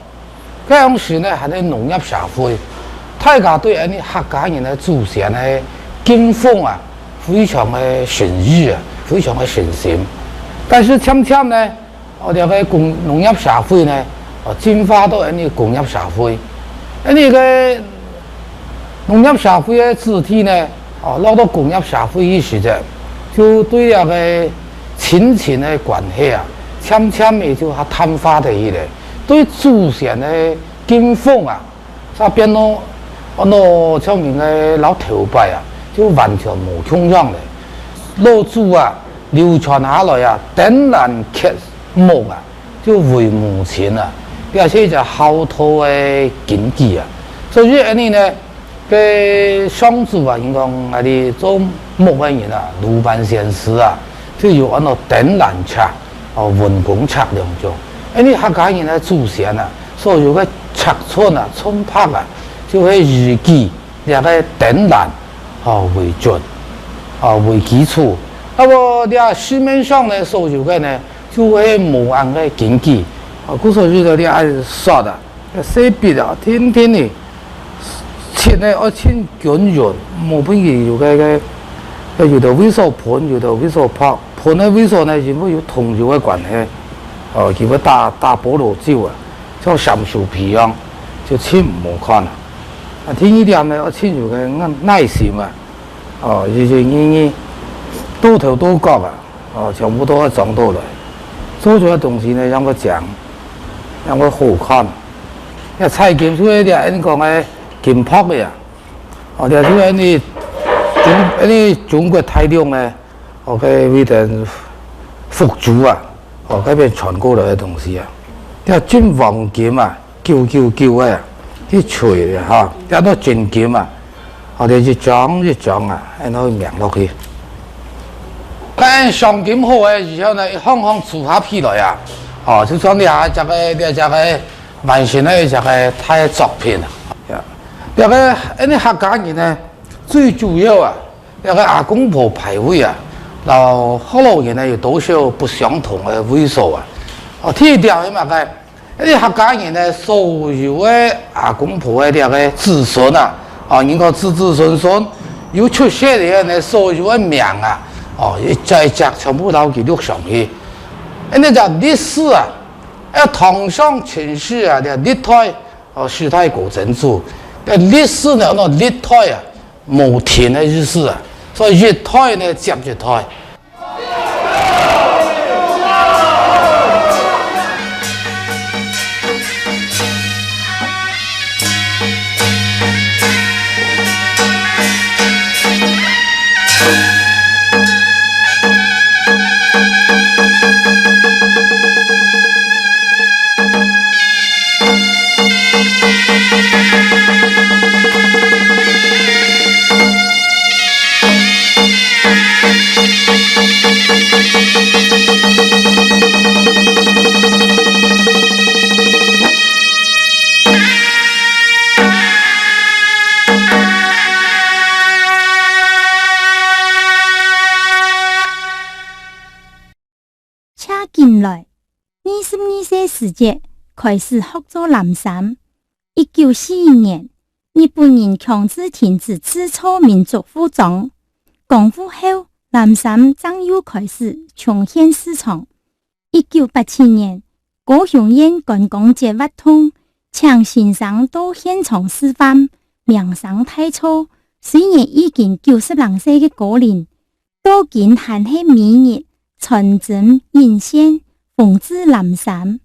該當時呢，還係農業社會，大家對𠊎兜客家人个祖先个敬奉啊，非常个誠意啊，非常个誠心。但是漸漸呢， 哦，這个工，農業社會呢，哦，進化到恁呢工業社會。恁呢个農業社會个子弟呢，哦，落到工業社會去時節，就對這个親情个關係啊，漸漸仔就較淡化忒去了。對祖先个敬奉啊， 煞變到，哦，像人个摎頭擺啊，就完全無共樣了。老祖啊，流傳下來啊，丁蘭伐木啊，就為母親啊，表示一隻孝道个根基啊。所以恁呢呢，該上主啊，應講𠊎兜做木个人啊，魯班先師啊，就有安到丁蘭伐，哦，文公伐兩種。恁呢客家人个祖先啊， 所有个尺寸啊、寸拍啊，就係以佢這个丁蘭，吼，為準，吼，為基礎。啊，無這市面上呢，所有个呢，就係無恁个根基。啊，故所以呢，你愛刷啊，細筆啊，定定仔，盡呢愛盡均勻，無分佢有个，个，个有兜位所賁，有兜位所薄。賁个位所呢，因為有桐油个關係，哦，佢會打，打保羅酒啊。 像三手皮樣，就盡毋好看啊。啊，第二點呢，愛盡有个耐，耐心啊。哦，日日夜夜，到頭到腳啊，哦，全部都愛裝到來。做出个東西呢，正會靚，正會好看。這採金就係這恁講个金箔个啊。哦，這就係你中，你中國大陸呢，哦，該位个福州啊，哦，該片傳過來个東西啊。這真黃金啊， 九九九个，去吹个哈，這到真金啊，吼，就一張一張啊，恁樣命落去。該賞金好个以後呢，一項項組合起來啊，吼，就像這隻个，這隻个完成个一隻个大个作品啊。呀，這个，恁呢客家人呢，最主要啊，這个阿公婆牌位啊，摎福佬人呢有多少不相同个位所啊。哦，第一條係麼个？ 因為客家人呢，所有个阿公婆个這个子孫啊，啊，人講子子孫孫，有出世个呢，所有个名啊，哦，一隻一隻全部摎佢錄上去。因為這歷史啊，愛唐宋秦漢啊，這歷代，哦，世代過曾祖，這歷史呢，安到歷代啊，無停个意思啊，所以一代呢接一代。緊來，二十二歲時節開始學做藍衫。一九四一年，日本人強制停止製造民族服裝，光復後，藍衫正又開始重現市場。一九八七年，高雄縣觀光節活動，請先生到現場示範，名聲大噪。雖然已經九十零歲个高齡，到今還係每日穿針引線，縫製藍衫。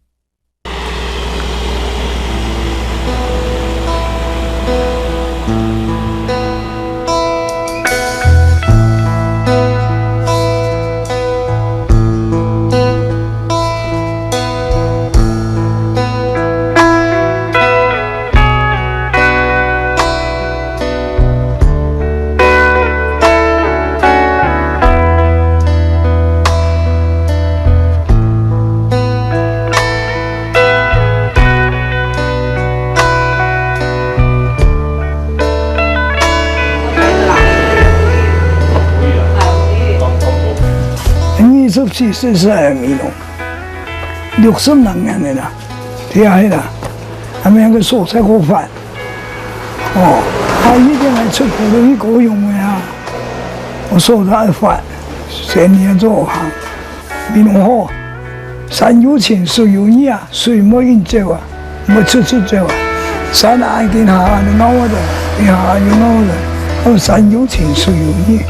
二十四歲係美濃，六十零年个啦，這下啦，還沒个所在好發。哦，啊，一定愛出國去高雄个啊，我所在愛發，生意做行。 比如好，山有情，水有意啊，水莫緊走啊，莫出出走啊。山啊，緊下下就咬啊，下下就咬啊，哦，山有情，水有意。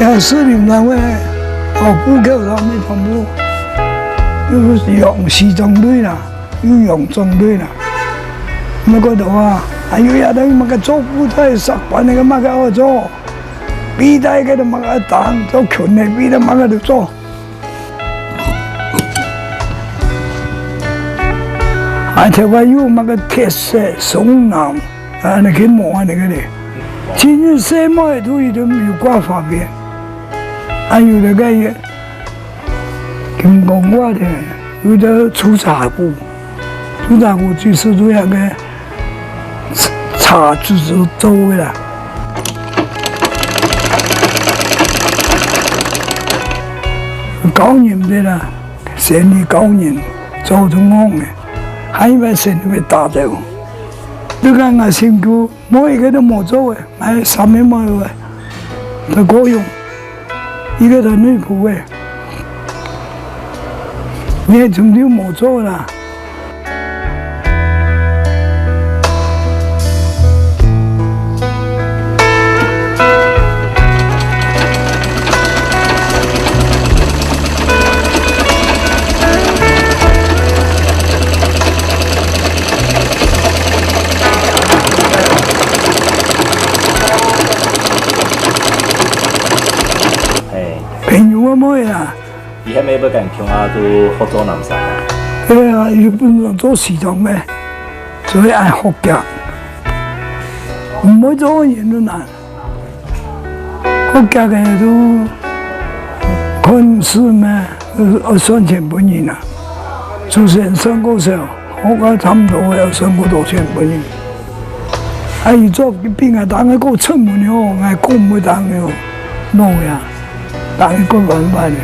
也係林南个，哦，布料上面全部，又係用西裝類啦，又用裝類啦。那個的話，還有呀，那個麼个做布袋、石板那個麼个好做，皮帶个都麼个當，做裙个皮帶麼个都做。 啊，頭擺有麼个鐵絲、松軟，啊，恁樣去磨恁樣个咧。真正細妹都有得有掛花邊，啊，有个个金光掛个，有个粗茶布，粗茶布就是對那个 茶子做个啦。高人个啦，生理高人做中行个，還有麼生理會打走。你看𠊎身軀，無一個都無做个，𠊎三個妹仔，在高雄。 一個在內埔个，你還終究無做啦。嘿。朋友个妹啊。 你還無摎佢共下都學做藍衫啊？係啊，佢本身做西裝个，所以愛學遽。毋會做个人都難。學遽个都看書咩，愛算錢分人啊。主持人算過少，學个差毋多个愛算過多錢分人。啊，佢做比𠊎當个過出門哦，𠊎講毋會當个哦，孬呀。 大家過慢慢个。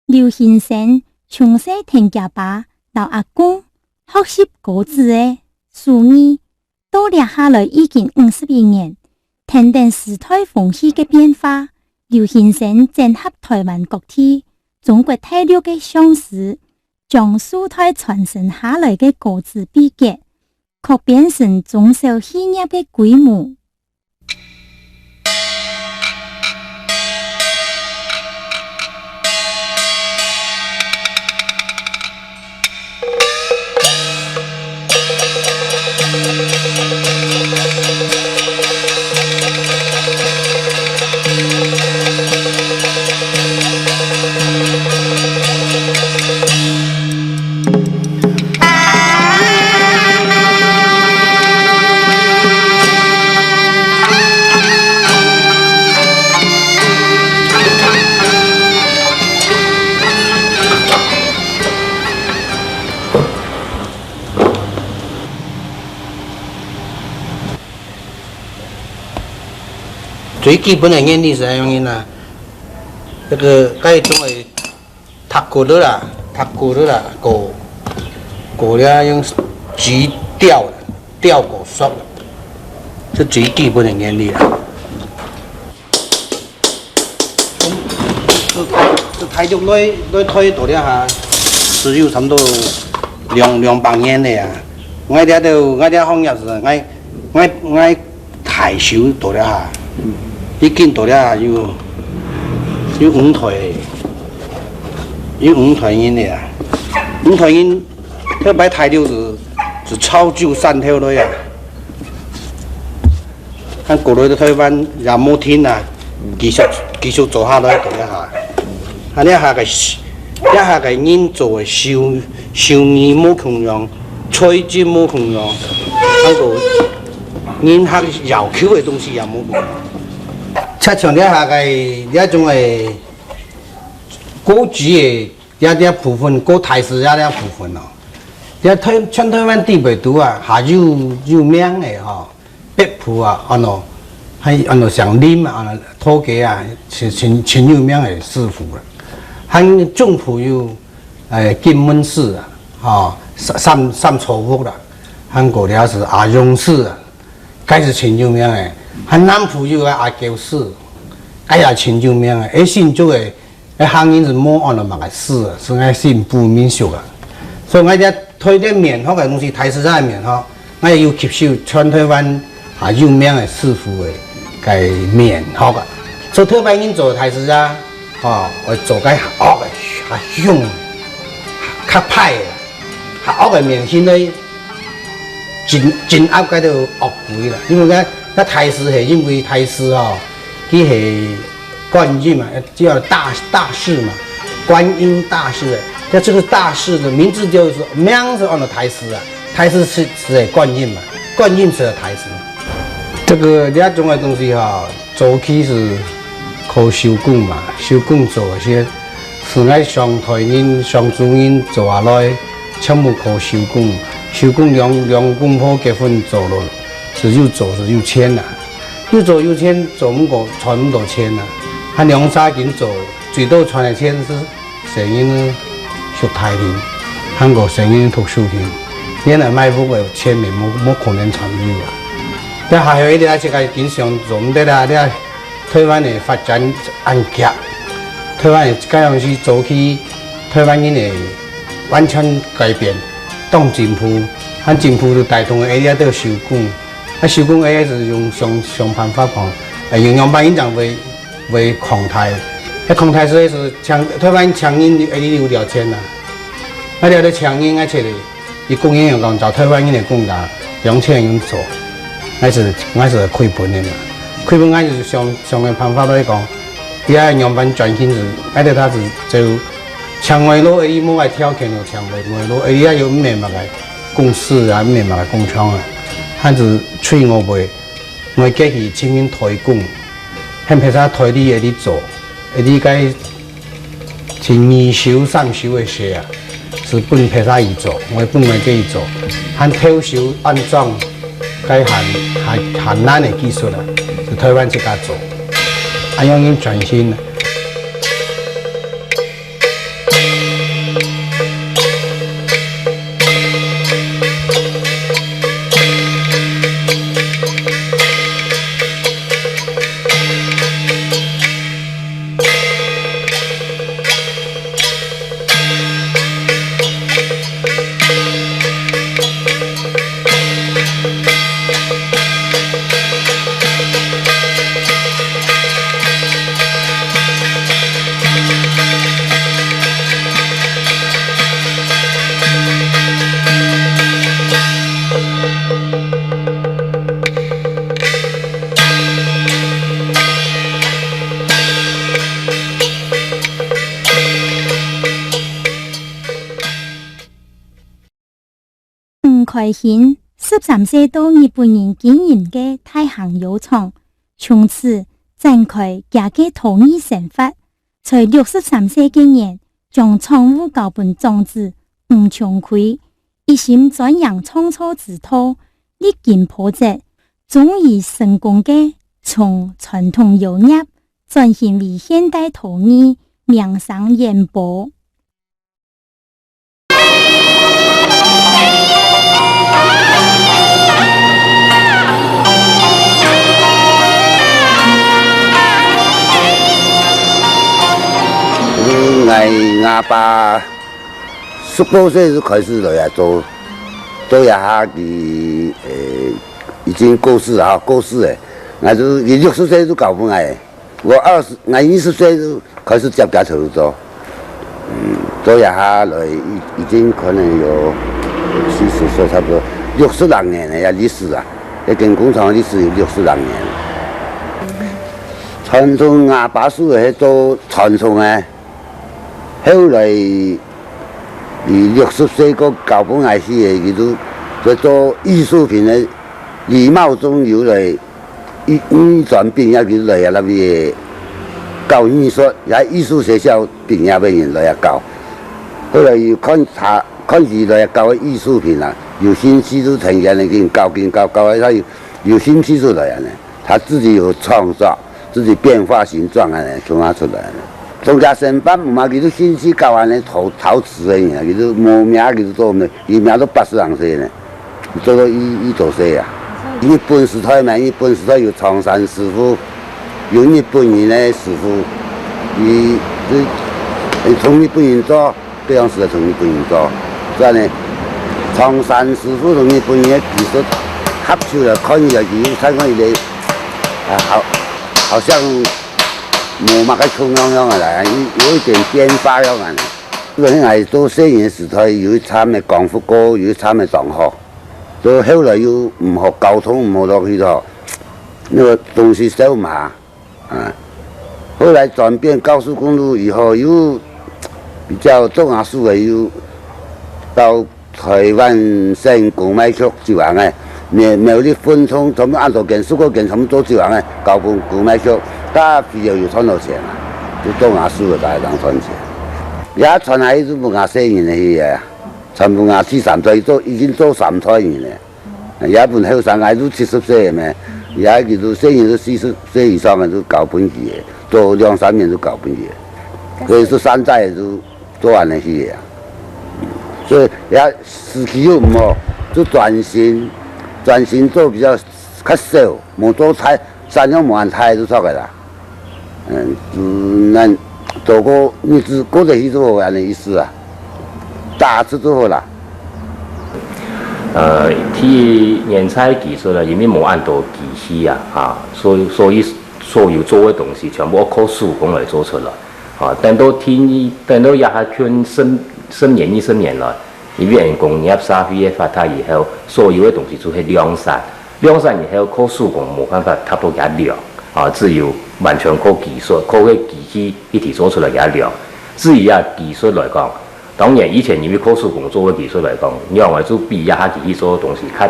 劉興生從細跈厥爸摎阿公學習歌仔个手藝，到這下來已經五十一年，跈等時代風氣个變化，劉興生整合臺灣各地、中國大陸个相思、將世代傳承下來个歌仔祕訣，確變成中小企業个規模。 最基本个原理係恁樣啊，該个該種个踢鼓仔啦，踢鼓仔啦，鼓，鼓仔用紙吊，吊鼓索，這最基本个原理啦。 這，這大陸來，來推到這下，係有差毋多兩，兩百年了啊。𠊎這兜，𠊎這行業係，𠊎，𠊎，𠊎大舅到這下，已經到這下有，有五代，有五代人了啊。五代人，頭擺大陸係，係潮州、汕頭來啊。 還過來到台灣也無停啊，繼續，繼續做下來到這下。啊，這下个，這下个人做个手，手藝無共樣，材質無共樣，還過人客要求个東西也無共樣。就像這下个，這種个，古蹟个 這，這部分，過大師爺這部分哦，這台，全台灣地背肚啊，還有，有名个吼，北埔啊，安到，還安到像林啊，安到土雞啊，係真，真有名个師傅啦。還中埔有，誒，金門寺啊，吼，三，三，三草屋啦，還過了係阿勇寺啊，該係真有名个。還南埔有个阿狗寺，該也真有名个。誒，新竹个 該客人係無安到麼个寺啊，係𠊎新埔民俗啊。所以𠊎這推這面學个東西，大師爺个面學，𠊎有吸收全台灣啊有名个師傅个該面學啊。所以頭擺人做大師爺，吼，愛做該較惡个、較凶、較歹个。 較惡个面型呢，真，真惡該兜惡鬼啦。因為該，該大士係因為大士吼，佢係觀音嘛，叫大，大士嘛，觀音大士。那這個大士的名字就是，名字安到大士啊，大士係，係觀音嘛，觀音係大士。這個這種个東西吼， 早期係靠手工嘛，手工做个，係，係𠊎上代人、上祖人做下來，全部靠手工。手工兩，兩公婆結婚做咯，係有做係有錢啊，有做有錢，做毋過賺毋到錢啊。還兩儕緊做，最多賺个錢係 細人仔讀大人，還過細人仔讀書人，原來買屋个錢也無，無可能賺有啊。這下後一日啊，自家經常做毋得啊，這台灣个發展恁遽，台灣个該樣時早期，台灣人个完全改變，當進步，恁進步就帶動个，哎，這兜手工，啊，手工个係用想，想辦法講，哎，用樣板印章會 會擴大。該擴大所以係請，台灣請人，哎，有條件啊。啊，了，了請人，而且呢，佢工人又講，照台灣人个工價，兩千人做，還係，還係虧本个嘛。虧本，還係想，想个辦法來講，佢愛仰般轉型係，還得他係就請外勞，哎，無愛條件就請外，外勞，哎，也有毋係麼个公司啊，毋係麼个工廠啊，還係催我會 𠊎過去請人代工，喊別儕代理个去做，个去該請二手、三手个鞋啊，係分別儕去做，𠊎分𠊎過去做，還偷手安裝，該還，還，還難个技術啊，係台灣自家做，恁樣人轉型啊。愛興十三歲到日本人經營个大坑窯廠，從此展開厥个陶藝生活。在六十三歲个年，將廠務交分長子吳昌魁，一心鑽研創作之道，歷經波折，終於成功个從傳統窯業轉型為現代陶藝，名聲遠播。嗯，𠊎阿爸十多歲就開始來啊做，做這下佢，呃，已經過世啊，過世了。𠊎就，佢六十歲就交分𠊎。 我二十，𠊎二十歲就開始接厥頭路做，嗯，做這下來已，已經可能有七十歲，差不多六十零年了，這歷史啊，這間工廠歷史有六十零年。傳統阿爸手个係做傳統个，後來佢六十歲過交分𠊎去个，佢就，就做藝術品个禮貌中有來 一，一轉畢業佢來啊，那邊教藝術，也藝術學校畢業个人來啊教。後來又看他，看佢來啊教个藝術品啊，有興趣就成天个緊教，緊教，教到他有，有興趣就來啊呢。他自己有創作，自己變化形狀啊呢，創啊出來啊呢。從家生活嘛，佢就興趣教啊呢陶，陶瓷个人啊，佢就無名，佢就做咩，佢名都八十零歲呢。 做到一，一多歲啊。日本時代嘛，日本時代有長山師傅，有日本人个師傅，佢，佢，佢從日本人做，該樣時代從日本人做，所以呢，長山師傅同日本人个技術合起來，看起來佢有看到一個，啊，好，好像無麼个共樣樣个啦，有，有一點變化樣啊。 本來𠊎做細人个時代，有一站个光復過，有一站个中學，到後來又毋好，交通毋好落去咯，那個東西收毋下，啊。後來轉變高速公路以後，又比較做阿叔个，又到臺灣省公賣局執行个，苗，苗栗分廠全部恁多間，十過間全部做執行个，交分公賣局，大家肥料有賺到錢啊，就做阿叔个，大家當賺錢。也傳下去就分𠊎細人个去个，傳分𠊎第三代，做，已經做三代人了。也分後生，𠊎都七十歲了咩，也佢都細人都四十歲以上个都交分佢个，做兩三年就交分佢个，所以說三代就 做恁呢去个啊。所以也時機又毋好，就轉型，轉型做比較較少，無做大，產量無恁大就著个啦。嗯，嗯，恁做過日子過得去就好，恁呢意思啊。打出就好啦。呃，第一，原材技術啊，因為無恁多機器啊，哈，所以，所以所有做个東西全部靠手工來做出來。 啊，等到天，等到這下近十，十年、二十年來，因為工業社會个發達以後，所有个東西就係量產。量產以後，靠手工無辦法達到厥量，啊，只有完全靠技術，靠个機器一體做出來厥量。至於啊，技術來講，當然以前因為靠手工做个技術來講，仰會就比這下機器做个東西較，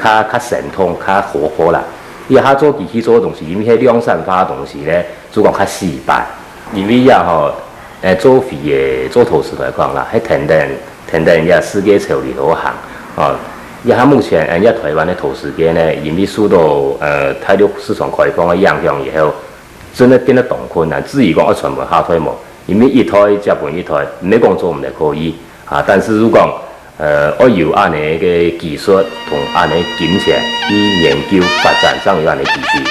較，較生動、較活潑啦。這下做機器做个東西，因為係量產化个東西呢， 就講較死板。因為這吼，誒，做坯个、做陶瓷來講啦，係跈等，跈等這世界潮流好行。哦，這下目前，誒，這臺灣个陶瓷界呢，因為受到，呃，大陸市場開放个影響以後，真个變得當困難。至於講愛傳承下去無，因為一代接分一代，毋係講做毋得可以，啊，但是就講， 呃，愛有恁呢个技術同恁呢金錢去研究發展，正有恁呢機會。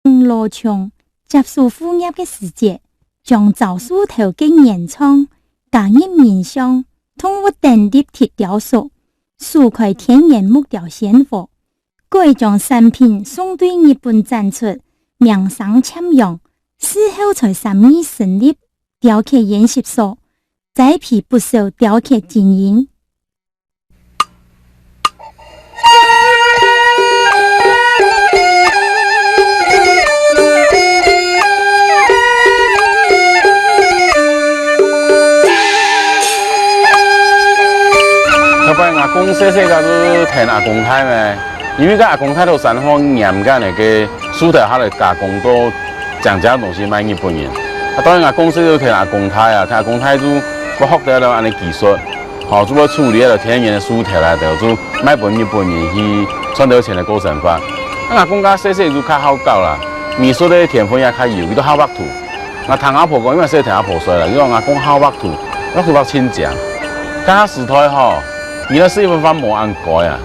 吳老松接手副業个時節，將樟樹頭个原創加入人像、動物等立體雕塑，首開天然木雕鮮活，過將產品送對日本展出，名聲漸揚，事後在三義成立雕刻研習所，栽培不少雕刻精英。𠊎阿公細細个就跈阿公大咩，因為該阿公大到山項，撿該个樹頭下來加工到靚靚个東西賣日本人。啊，當然阿公細細就跈阿公大啊，跈阿公大就會學到了恁呢技術，吼，就會處理了天然个樹頭來的，就賣分日本人去賺到錢來過生活。啊，阿公家細細就較好搞啦，美術个天分也較有，佢都好畫圖。 𠊎聽阿婆講，因為細聽阿婆說啦，佢講阿公好畫圖，畫圖畫盡靚。該下時代吼，你該四分番無恁該啊。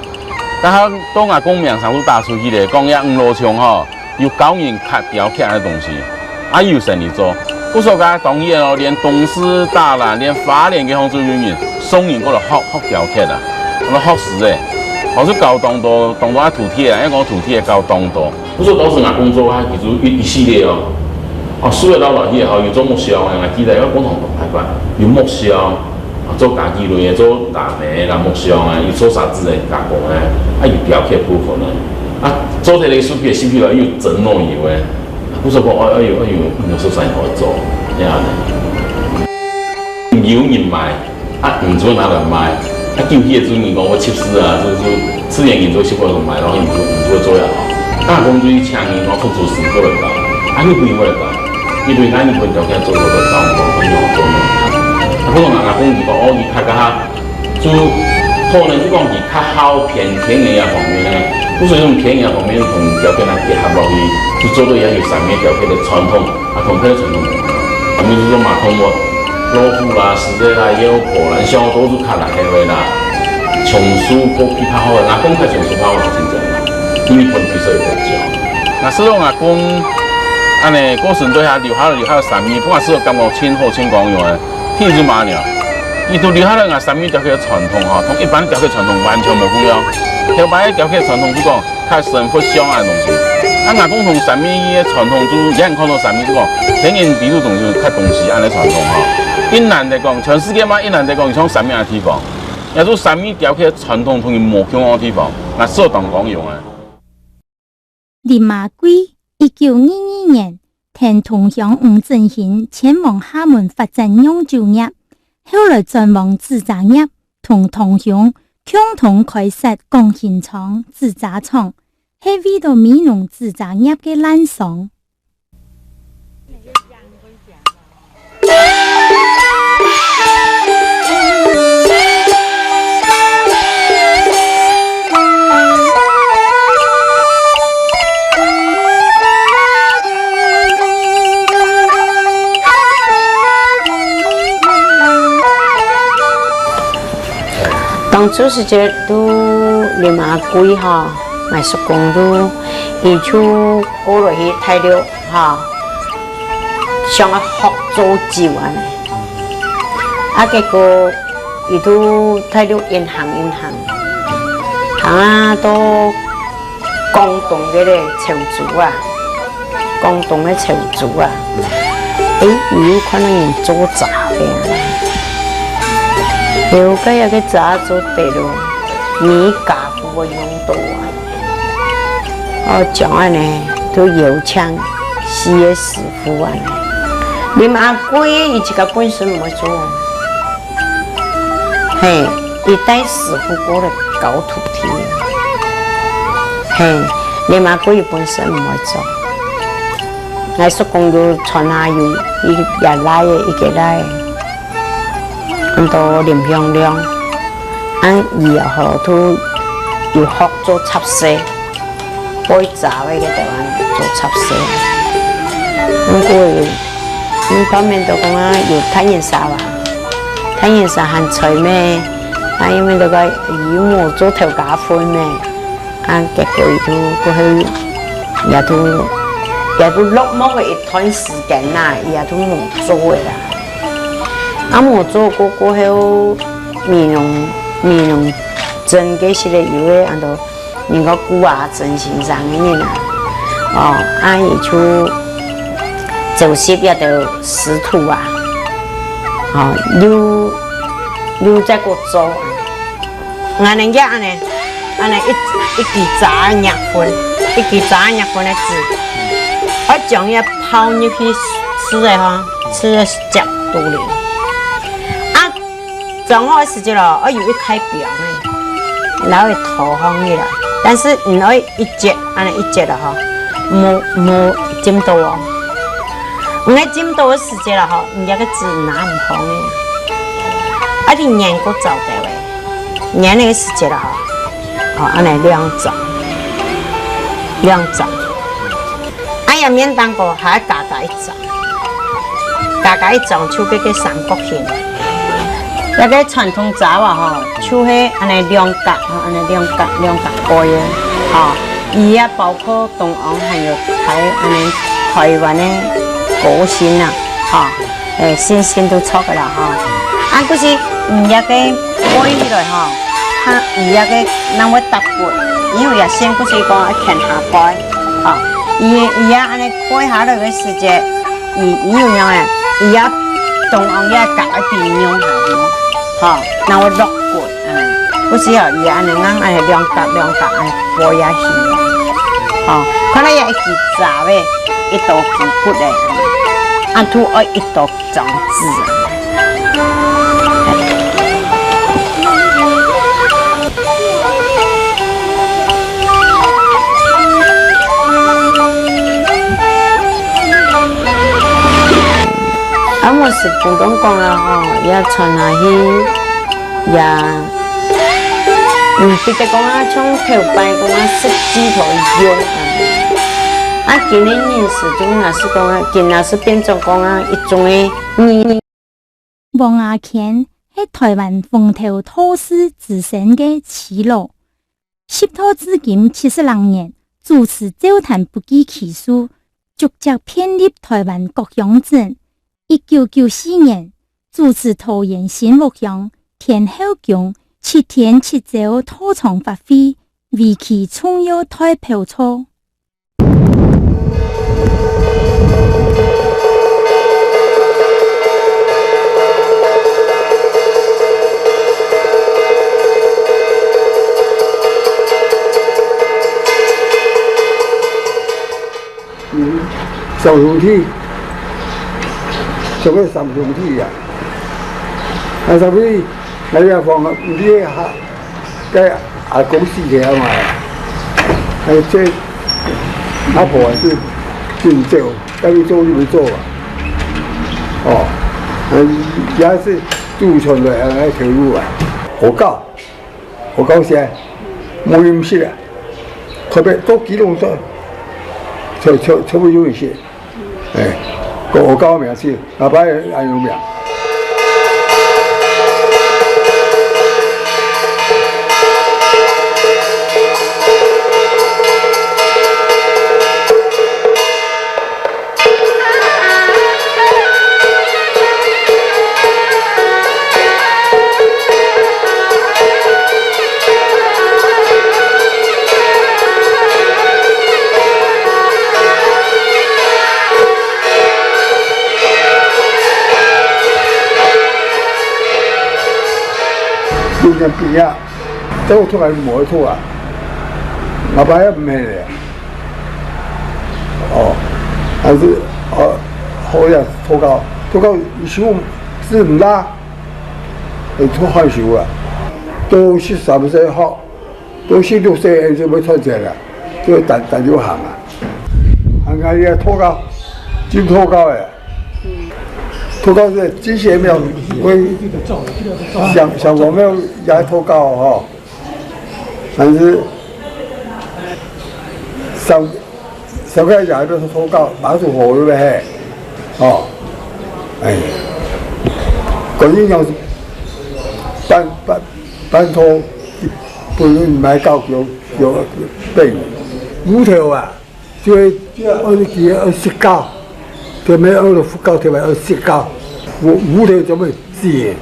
該下到阿公名聲就打出去咧，講這五蒌場吼，有教人刻雕刻个東西，啊有生理做。故所該當然哦，連東勢、大蘭，連花蓮个方州有人送人過來學，學雕刻啊，學師欸，學師教當多，當多啊徒弟啊，應該講徒弟教當多。 故所當時𠊎工作啊，其實一，一系列哦，哦，樹仔撈落去吼，有做木箱个，𠊎記得愛共同排班，有木箱，啊，做家己類个，做藍莓啦、木箱啊，有做沙子个加工个，啊，有雕刻部分个，啊，做忒个樹皮个，樹皮个，又整落油个，啊，故所講，哎，哎喲，哎喲，有時候生意好做，這樣呢。有人買， 啊，毋做拿來賣。啊，久去个時陣，人講會出事啊，就，就自然人就習慣講賣落去，毋做，毋做做也好。啊，講對請人講復製師傅來教，啊，日本人會來教，日本人，日本條件做好个，教我講，哎喲，做麼个？啊，可能人家講，你講，哦，你刻个哈，就可能就講你較好偏天然个方面呢，故所用天然个方面同條件來結合落去，就做到也有三面條件个傳統。 啊，同別个傳統無仝。咱們就說馬桶屋、老虎啦、獅子啦、妖婆啦，你想到都是較難个話啦。松樹个皮較好个，啊，講較松樹較好个真正啦，因為分比賽有得獎。啊，所以講啊，講，恁呢，過身對下留下，留下三面，不管是感覺真好、真光榮个，譬如馬娘，佢都留下了𠊎三面條个傳統吼，同一般條个傳統完全無共樣。頭擺个條个傳統就講， 較生活上个東西。啊，𠊎講同三面个傳統就，也看到三面就講，天然底肚東西，刻東西恁呢傳統吼。越南來講，全世界嘛，越南來講，像三面个地方，也就三面雕刻傳統同佢無共樣个地方，𠊎所當光榮个。林阿貴，一九二二年，跈同鄉吳振興前往廈門發展釀酒業，後來轉往紙遮業， 同堂兄共同開設廣興莊紙遮廠，係為著美濃紙遮業个濫觴。當初時節，就林阿貴吼，𠊎叔公就，佢就過來去大陸吼，想愛學做酒恁呢。啊，結果佢就大陸一行一行，行啊到 廣東个咧潮州啊，廣東个潮州啊，欸，佢又看到人做遮个啊，了解啊，該遮做得咯，你家父會用到啊。哦，將恁呢，就邀請四个師傅啊。林阿貴，佢自家本身毋會做。 嘿，佢帶師傅過來教徒弟。嘿，林阿貴本身毋會做。𠊎叔公就傳下有一个倈仔，一个倈仔，安到林向亮。啊，佢吼，就有學做插篾。 背遮个个台灣做插篾。毋過，一方面都講啊，有大人儕啊，大人儕還在咩？啊，一面都講，佢無做頭家分咩？啊，結果佢就過後，也都，也都落寞个一段時間啦，也都無做个啦。啊，無做過過後，美濃，美濃鎮个時節有个安到 人个古啊，真先生个人啊，哦，啊，佢就召集一兜師徒啊，哦，又，又再過做，恁呢个恁呢，恁呢一，一支遮个玉粉，一支遮个玉粉个紙，愛將佢泡入去試个吼，試个汁肚裡，啊，裝好个時節咯，愛有一塊表呢，然後會拖放起來，但是毋愛一節，恁呢一節了吼，無，無浸到哦。毋愛浸到个時節了吼，你這個紙拿毋放个，啊，你黏過燥个喂，黏个時節了吼，哦，恁呢兩張，兩張。 啊，這面頂高還加加一張，加加一張就變个三角形。這個傳統遮啊吼，就係恁呢兩角吼，恁呢兩角，兩角蓋个吼。佢也包括東洋還有臺，恁呢臺灣个高新啊，吼。 欸，新新都著个啦吼。啊，故所，嗯，這個背起來吼，佢，佢這個正會搭骨，因為這線故所講愛牽下背，吼。佢，佢也恁呢背下來个時節，佢，佢有樣欸，佢也中央也夾愛比用下去，吼，正會落骨。 嗯，故所哦，佢恁呢硬恁呢兩角兩角恁呢背下去，吼，看來也一支遮个，一道支骨个，恁都愛一道張紙啊。啊，𠊎係普通講啦吼，也傳下去，也 嗯，比得講啊，像頭擺講啊，實際來用啊。啊，今个人係，今若係講啊，今若係變做講啊，一種个語。黃雅乾係臺灣紅頭道士之身个耆老，習道至今七十零年，主持詔壇不計其數， 足跡遍歷臺灣各鄉鎮。一九九四年，主持桃園新屋鄉天后宮七天七朝道場法會，為其重要代表作。 嗯，小兄弟，做个三兄弟啊。啊，所以，哎呀，放，你哈，該阿公死了嘛，哎，這阿婆還是真早，該你做你們做啊。哦，嗯，也是祖傳來啊，那條路啊，好搞。 好搞笑，無飲食啊，特別到基隆做，就，就，就無飲食。哎，我，我搞名字，阿爸也有名。 有人比啊，都出來無得吐啊，阿爸也毋係咧。 哦，還是，哦，好呀，禱告，禱告，修是毋啦，會做好修啊。到十三歲好，到十六歲就會賺錢了，就會單，單就行啊。還可以禱告，真禱告哎。禱告是這些廟，會想，想我們也禱告吼。 但是上，上个月个禱告，馬祖河對不對？哦，哎，觀音娘是半，半，半途，不能買到有，有病，烏頭啊， 就係二十幾、二十九，特別二十九，特別二十九，烏，烏頭做麼事？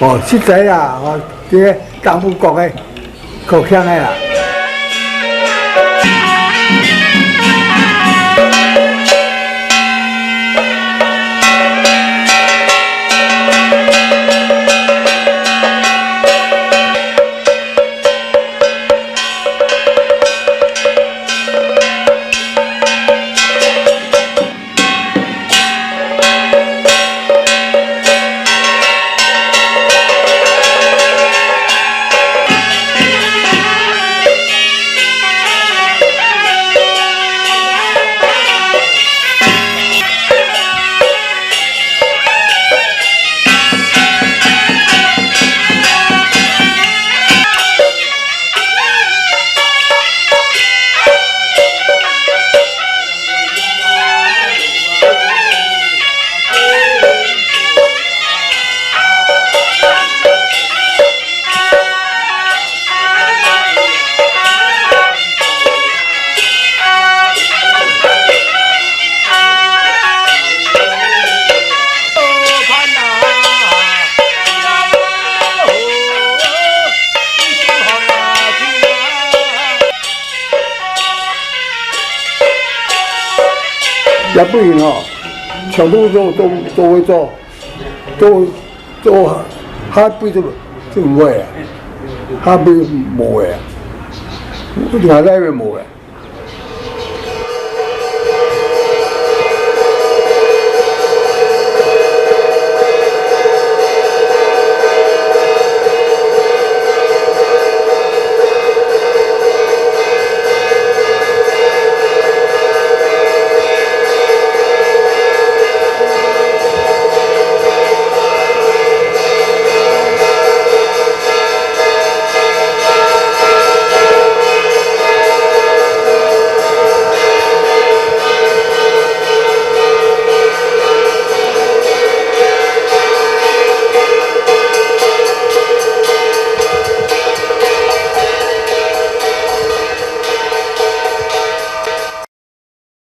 哦，實在啊，哦，這个大埔講个，較強个啦。也不行哦，全部都都都會做，都都下輩就就無啊，下輩無啊，下代無啊。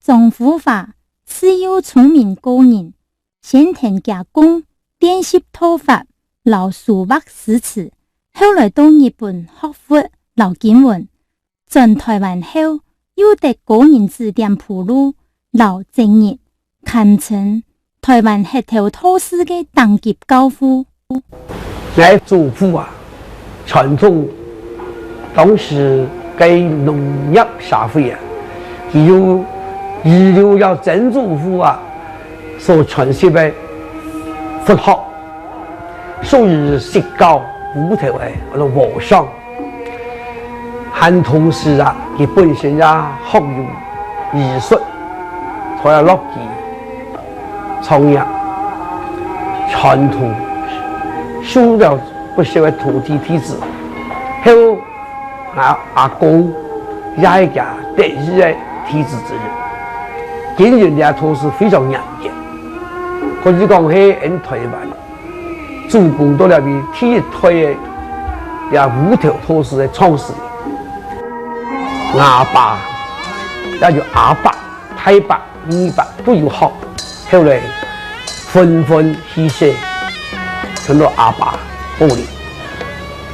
張富華自幼聰明過人，先跈厥公練習套法摎書畫詩詞，後來到日本學佛摎經文，轉臺灣後又得高人指點鋪路摎整理，堪稱臺灣核頭道士个頂級教父。𠊎祖父啊，傳統當時个農業社會啊，佢有遺留了曾祖父啊所傳授个佛學，屬於釋教烏頭个，安到和尚。 還同時啊，佢本身也學有醫術，佢也樂意創業，傳統收了不少个徒弟弟子。後啊，阿公也係厥得意个弟子之一，經營這道士非常嚴格，可以講係𫣆臺灣 祖公到這位第一代个這烏頭道士个創始人。吾爸，也就阿伯、大伯、二伯都有學，後來紛紛去世，傳到阿爸保留。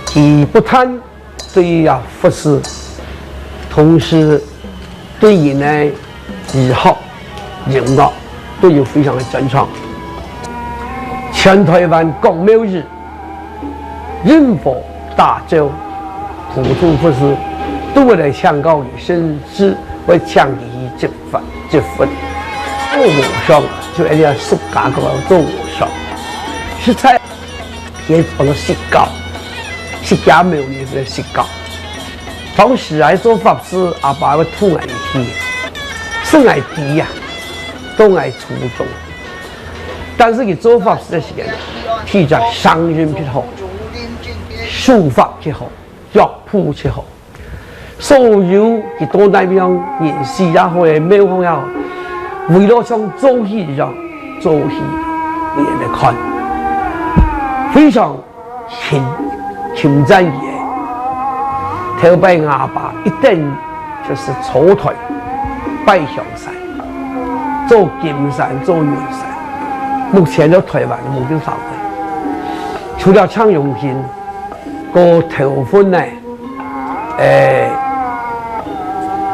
佢不但 對於啊佛事，同時對於呢醫學、音樂都有非常个專長。全臺灣各廟宇，任何大醮、普渡佛事，都會來請教佢，甚至會請佢去接法、接佛。做和尚就一定要出家个做和尚，實在 佢安到釋教，釋迦牟尼佛个釋教。當時啊，做法事，阿爸會渡𠊎去，使𠊎知啊，到𠊎初中。但是佢做法事个時間，第一聲音忒好，手法忒好，腳步忒好。 所有佢到哪位人士也好，廟方也好，圍到像做戲一樣，做戲分人來看，非常欽欽讚佢个。頭擺吾爸一等就係坐台拜香山，做金山、做銀山，目前在臺灣無个發揮。除了鄭榮興，過頭份呢， 欸，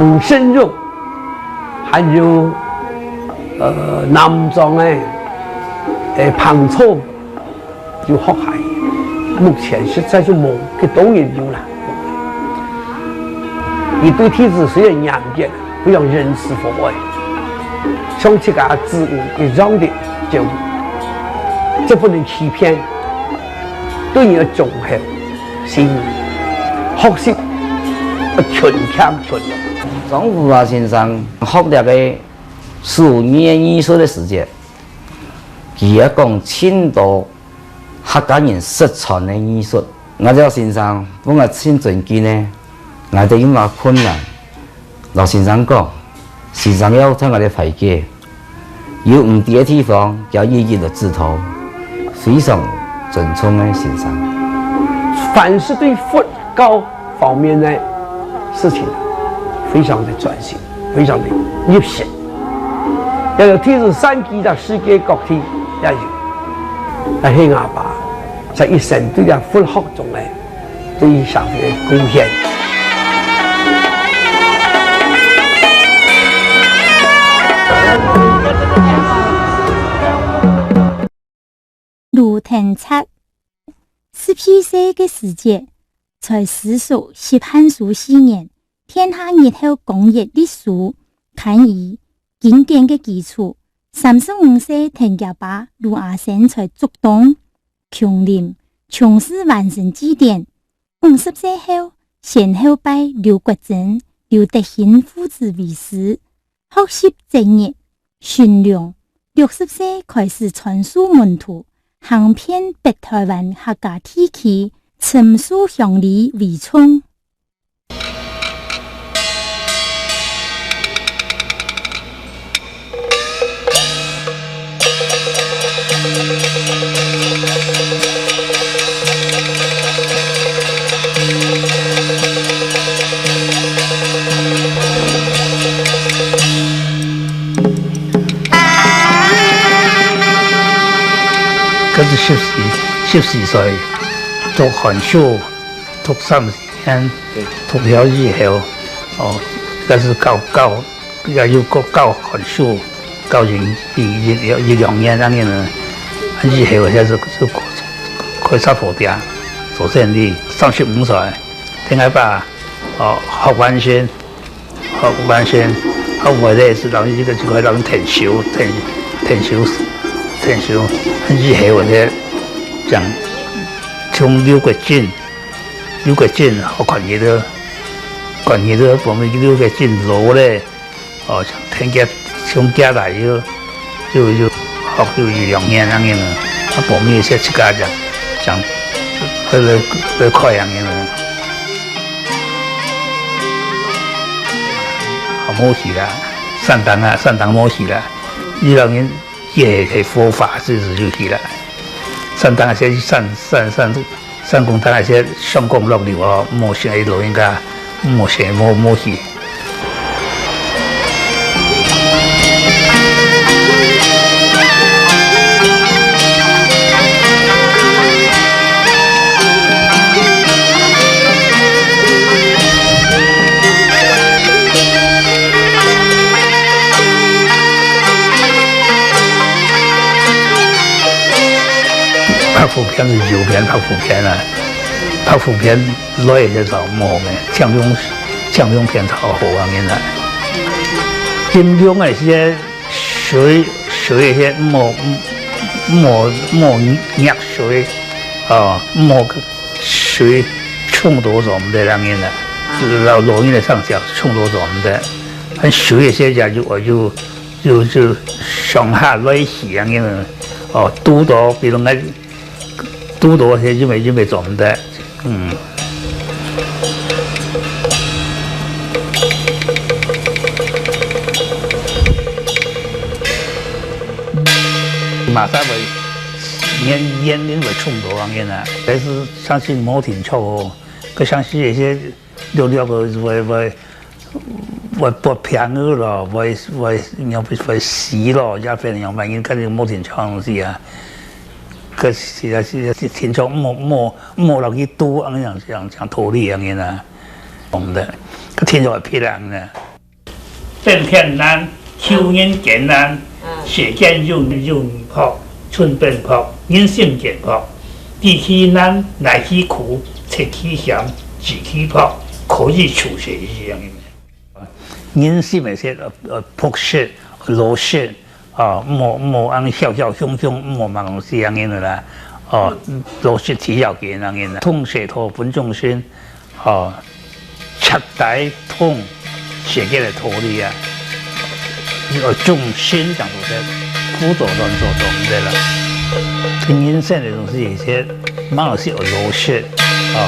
吳盛榮，還有，呃，南庄个，欸，彭超有學下，目前實在就無幾多人有啦。佢對弟子雖然嚴格，非常仁慈和藹，像自家子女一樣个照顧，這不能欺騙。 對人个忠厚、信任、學習，要勤儉勤勞。張富華先生學這个手藝藝術个時節，佢也講盡多客家人失傳个藝術。𠊎這先生分𠊎盡尊敬个，𠊎兜因為困難， 摎先生講，先生也有同𠊎兜排解，有毋知个地方，佢一一來指導，非常尊重个先生。凡是對佛教方面个事情，非常个專心，非常个入心。也有弟子散居在世界各地，也有。但係吾爸在一生對這佛學中个 對社會个貢獻。跈掣。十四歲个時節，在私塾習漢書四年，天下日後工業歷史，刊以經典个基礎。三十五歲跈厥爸盧阿生在竹東、芎林從事完成祭典。五十歲後，先後拜劉國楨、劉德興父子為師，學習節日、 神農，六十歲開始傳授門徒，行遍北臺灣客家地區，深受鄉里倚重。該係十四，十四歲，讀寒暑，讀三四年，讀了以後，哦，該係教，教，也有教，教寒暑，教一，一，一，一兩年恁樣呢。以後該係，係開雜貨店，做生理。三十五歲，跈阿爸，哦，學完成， 學完成，學完咧係摎佢个，就係摎佢𢯭手，𢯭，𢯭手，𢯭手，以後咧，像，像劉國楨，劉國楨學看佢个，看佢个，後尾劉國楨老咧，哦，像跈佢，像佢來个， 就，就學有一兩年恁樣啊，啊，後尾先自家正，正，來，來，來開恁樣啊。啊，無去啦，山東啊，山東無去啦，有兩年也係，係佛法，就，就去啦。山東啊，先去山，山，山， 山公廳該兜上工落樓哦，無想愛老人家，無想，無，無去。白虎篇係右篇，白虎篇啊。 白虎篇來个時節無咩，青龍，青龍篇較好啊，原來。金龍个係水，水个係莫，莫，莫熱水，哦，莫水沖到做毋得恁樣啊。老，老人个上腳沖到做毋得。啊水个係也有，有，有，有上下來去恁樣啊。哦，堵到，比如講，堵到係因為，因為做毋得。 嗯。馬上會，煙，煙，煙會衝到恁樣啊，但係相信無定著哦，佢相信一些略略个會，會，會發病个咯，會，會，會死咯，也反正反正肯定無定著東西啊。佢實在係定著無，無， 莫落去堵恁樣，像，像道理恁樣啊，懂得，佢天就會撇恁樣。冬天冷，舊年艱難，嗯。世間有，有薄，春本薄，人心漸薄。地氣冷，內氣苦，出氣險，志氣薄，可以出世一樣。 人心个係，呃，呃，樸實、老實，啊，莫，莫恁囂囂凶凶，莫麼个東西恁樣个啦，哦，老實知曉个人恁樣啦。通世道本眾生，哦，赤帶通世間个道理啊，呃，眾生當中个苦做亂做做毋得啦。人生个東西，一切 嘛係愛老實，啊，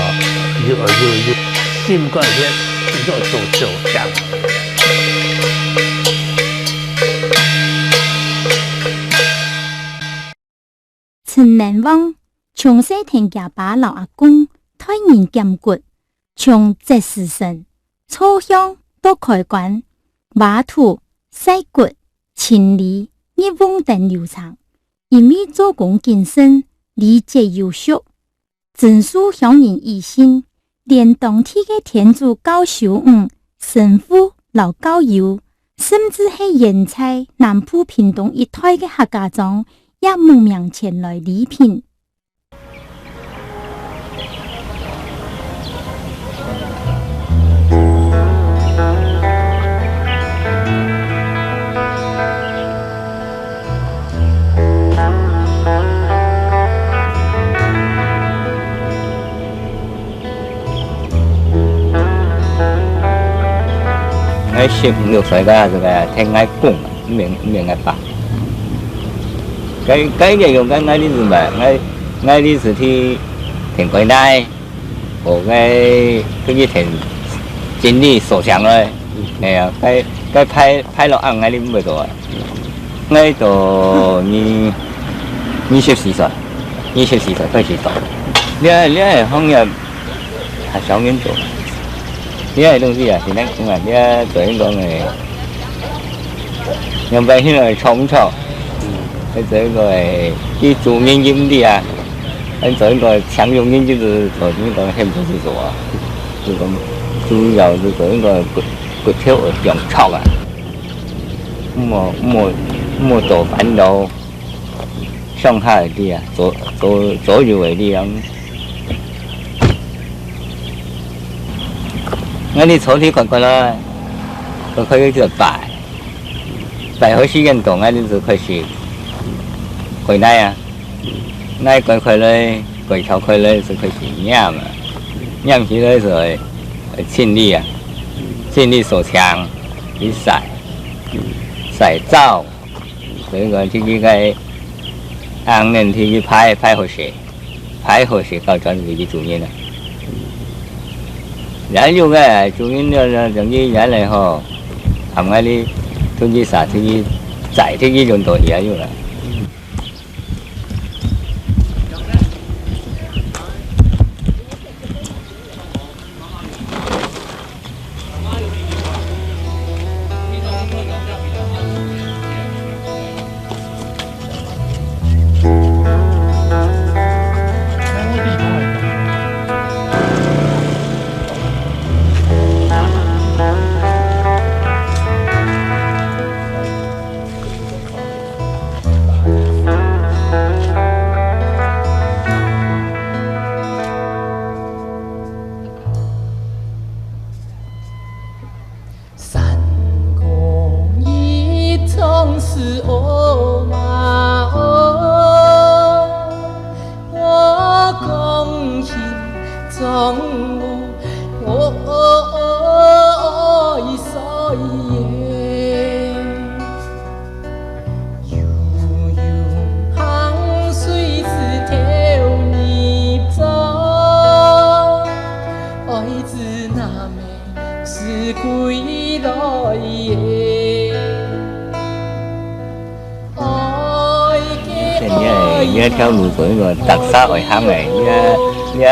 有，有，有心肝个，做，做，做，這樣。陳文旺，從細跈厥爸摎阿公代人撿骨，從摘時辰、 坐香到開棺、挖土、曬骨、清理、入甕等流程。因為做工謹慎，禮節有序，真受鄉人喜信，連當地个天主教修女、神父摎教友，甚至係遠在南部屏東一帶个客家庄，也慕名前來禮品。該十五六歲个，這个聽𠊎講，毋免毋免𠊎爸。該該个用該𠊎个字嘛，𠊎𠊎个字去聽該來，哦，該去去聽經理所講个，哎呀，該該派派落暗𠊎个毋會做啊。 𠊎到二二十四歲，二十四歲開始做。這這个行業較少人做，這个東西啊，係恁講啊，這做一個誒，用百姓來創造，來做一個誒，去做人人的啊，來做一個強用人就是做一個很不是做啊，就講主要就做一個骨骨頭會強壯啊。 莫莫莫多煩惱，上下个力啊，左左左右个力量。𠊎个坐地看看啦，開開就擺，擺好時間到，𠊎就開始回來啊。 𠊎改開來，改朝開來就開始拈啊，拈起來就會，會清理啊，清理所搶，去曬，曬燥，所以講這个該，恁樣去去排，排好勢，排好勢到轉去去做人啊。也有个做人了了，等於原來吼，含𠊎哩，出去曬，出去曬，出去用到也有啦。 三更一唱是哦嘛哦，我讲起庄务，我爱谁耶？ 悠悠行水自投入舟，爱子难寐是归来耶。现在这条路做一个特色会行的，这这个，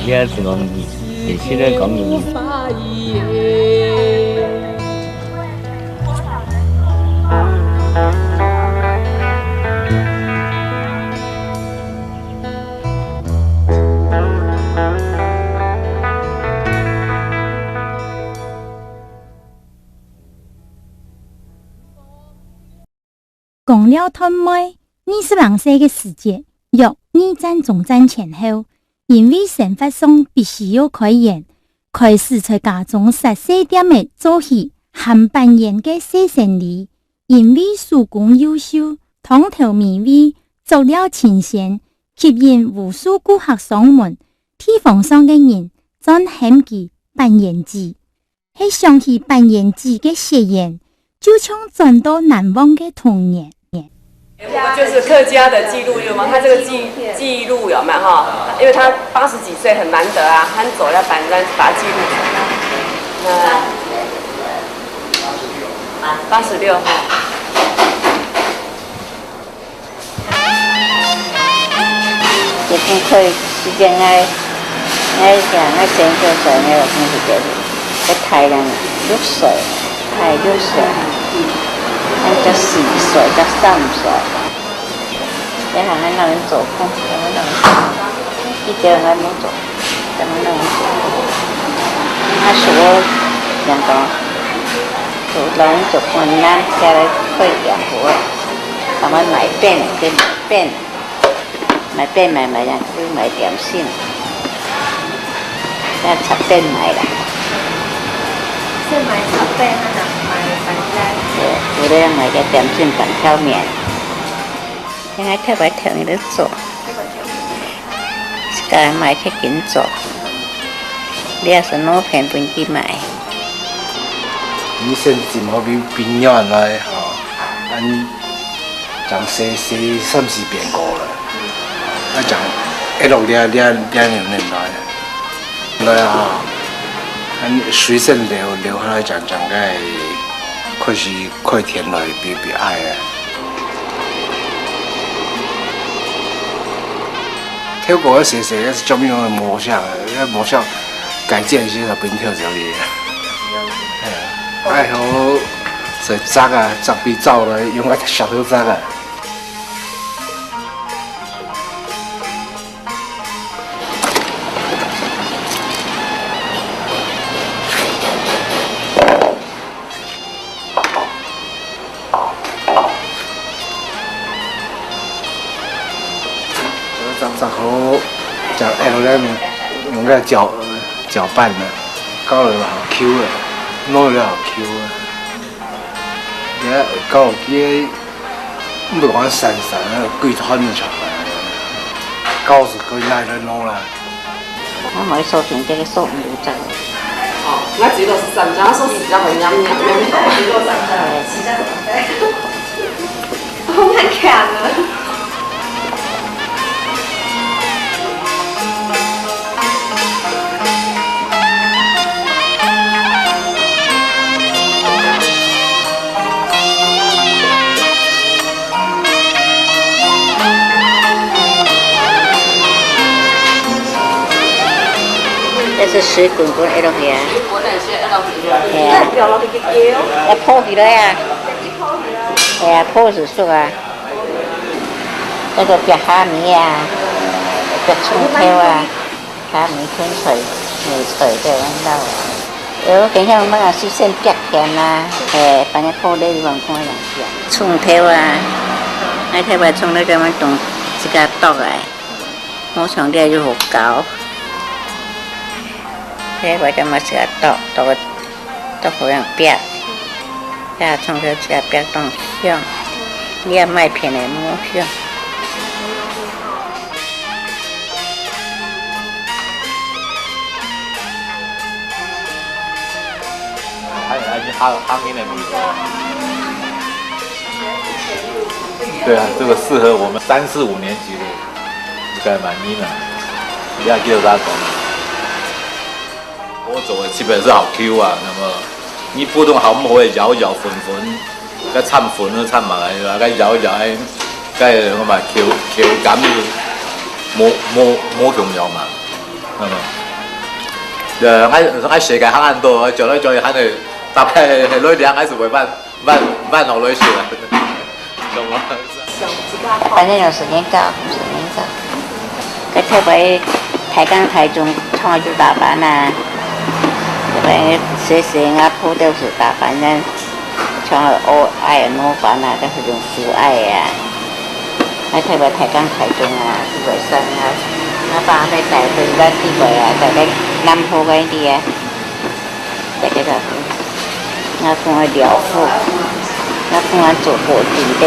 这是讲，也是咧讲。講了斷尾，二十零歲个時節，約二戰終戰前後，因為生活上必須要開源，開始在家中設細店仔做起，含粄圓个細生理。因為手工優秀，當頭美味，作料新鮮，吸引無數顧客上門，地方上个人專喊佢粄圓姊。 係想起粄圓姊个血緣，就像轉到難忘个童年。就是客家的記錄有嗎？他這個記，記錄有沒有哈？因為他八十幾歲很難得啊，他走要把，把它記錄下來。那八十六哈。 已經可以時間，𠊎，𠊎想，𠊎先做出來，𠊎有空時間，該大人六歲，大六歲，還才四歲，才三歲。這下還讓人做工，讓人做工，一點還沒做，怎麼讓人做工？他說，人講，做人做工難，下來可以養活，咱們買冰，就買冰。 買冰賣賣，也去買點心，也插冰賣啦。係買插冰，還係買飯仔？對，有个買个點心、粄條麵，應該特別聽佢做，自家買較緊做，你也係拿片分佢買。你先浸好冰冰軟來吼，恁樣洗洗三四遍過了，啊，正下落這這這牛奶來，來啊，恁水先流流下來，正正該開始開甜來比比愛啊。跳過个洗洗，該係專門用來磨相个，該磨相改建一些小冰跳之類个。 哎，好，所以摘啊，摘比照了，用个石頭摘啊。摘摘好，摘，哎，用个攪攪拌呢，搞了好Q了，弄了好Q了。 也會搞个，毋會講散散啊，幾攤就出來，搞是可以來來弄啦。我買手巾，這個手毋會著。哦，我只有三張，手指甲很癢癢的。只有三張，其他都不在。我很强啊。 這係水滾滾个落去啊。水滾个水落去。係啊。愛泡起來啊。係啊，泡就熟啊。這個煏蝦米啊，煏蔥頭啊。 蝦米、芹菜、梅菜這樣落啊。哎喲，今日𠊎啊，事先煏甜啊，嘿，反正泡咧，你望看樣煏。蔥頭啊，𠊎頭擺蔥頭這樣用自家剁个，無像這又好搞。頭擺這樣自家剁，剁个，剁好樣煏。 這蔥頭自家煏當香，你也買便个無香。還有那些哈哈面的米粉。對啊，這個適合我們三四五年級的，應該滿意了。你要記得他講。 我做个基本係好Q啊，那麼你普通好毋好个搖一搖粉粉，該摻粉啊摻麼个啊，該搖一搖，哎，該个嘛口口感就無無無共樣嘛，那麼，呃，還還世界還恁多，叫來叫去還得搭配來量還係會慢。 慢慢好來食啊。懂嗎？反正有時間到，有時間到。該頭擺台江、台中創就打粄啊，頭擺洗洗啊，鋪都係打粄啊，像蚵仔、滷粄啊，都係用苦仔啊。該頭擺台江、台中啊，四圍山啊，阿爸阿姆帶分咱四圍啊，在該南部該地啊。 大家都，𠊎講个了解，𠊎講个做過真多，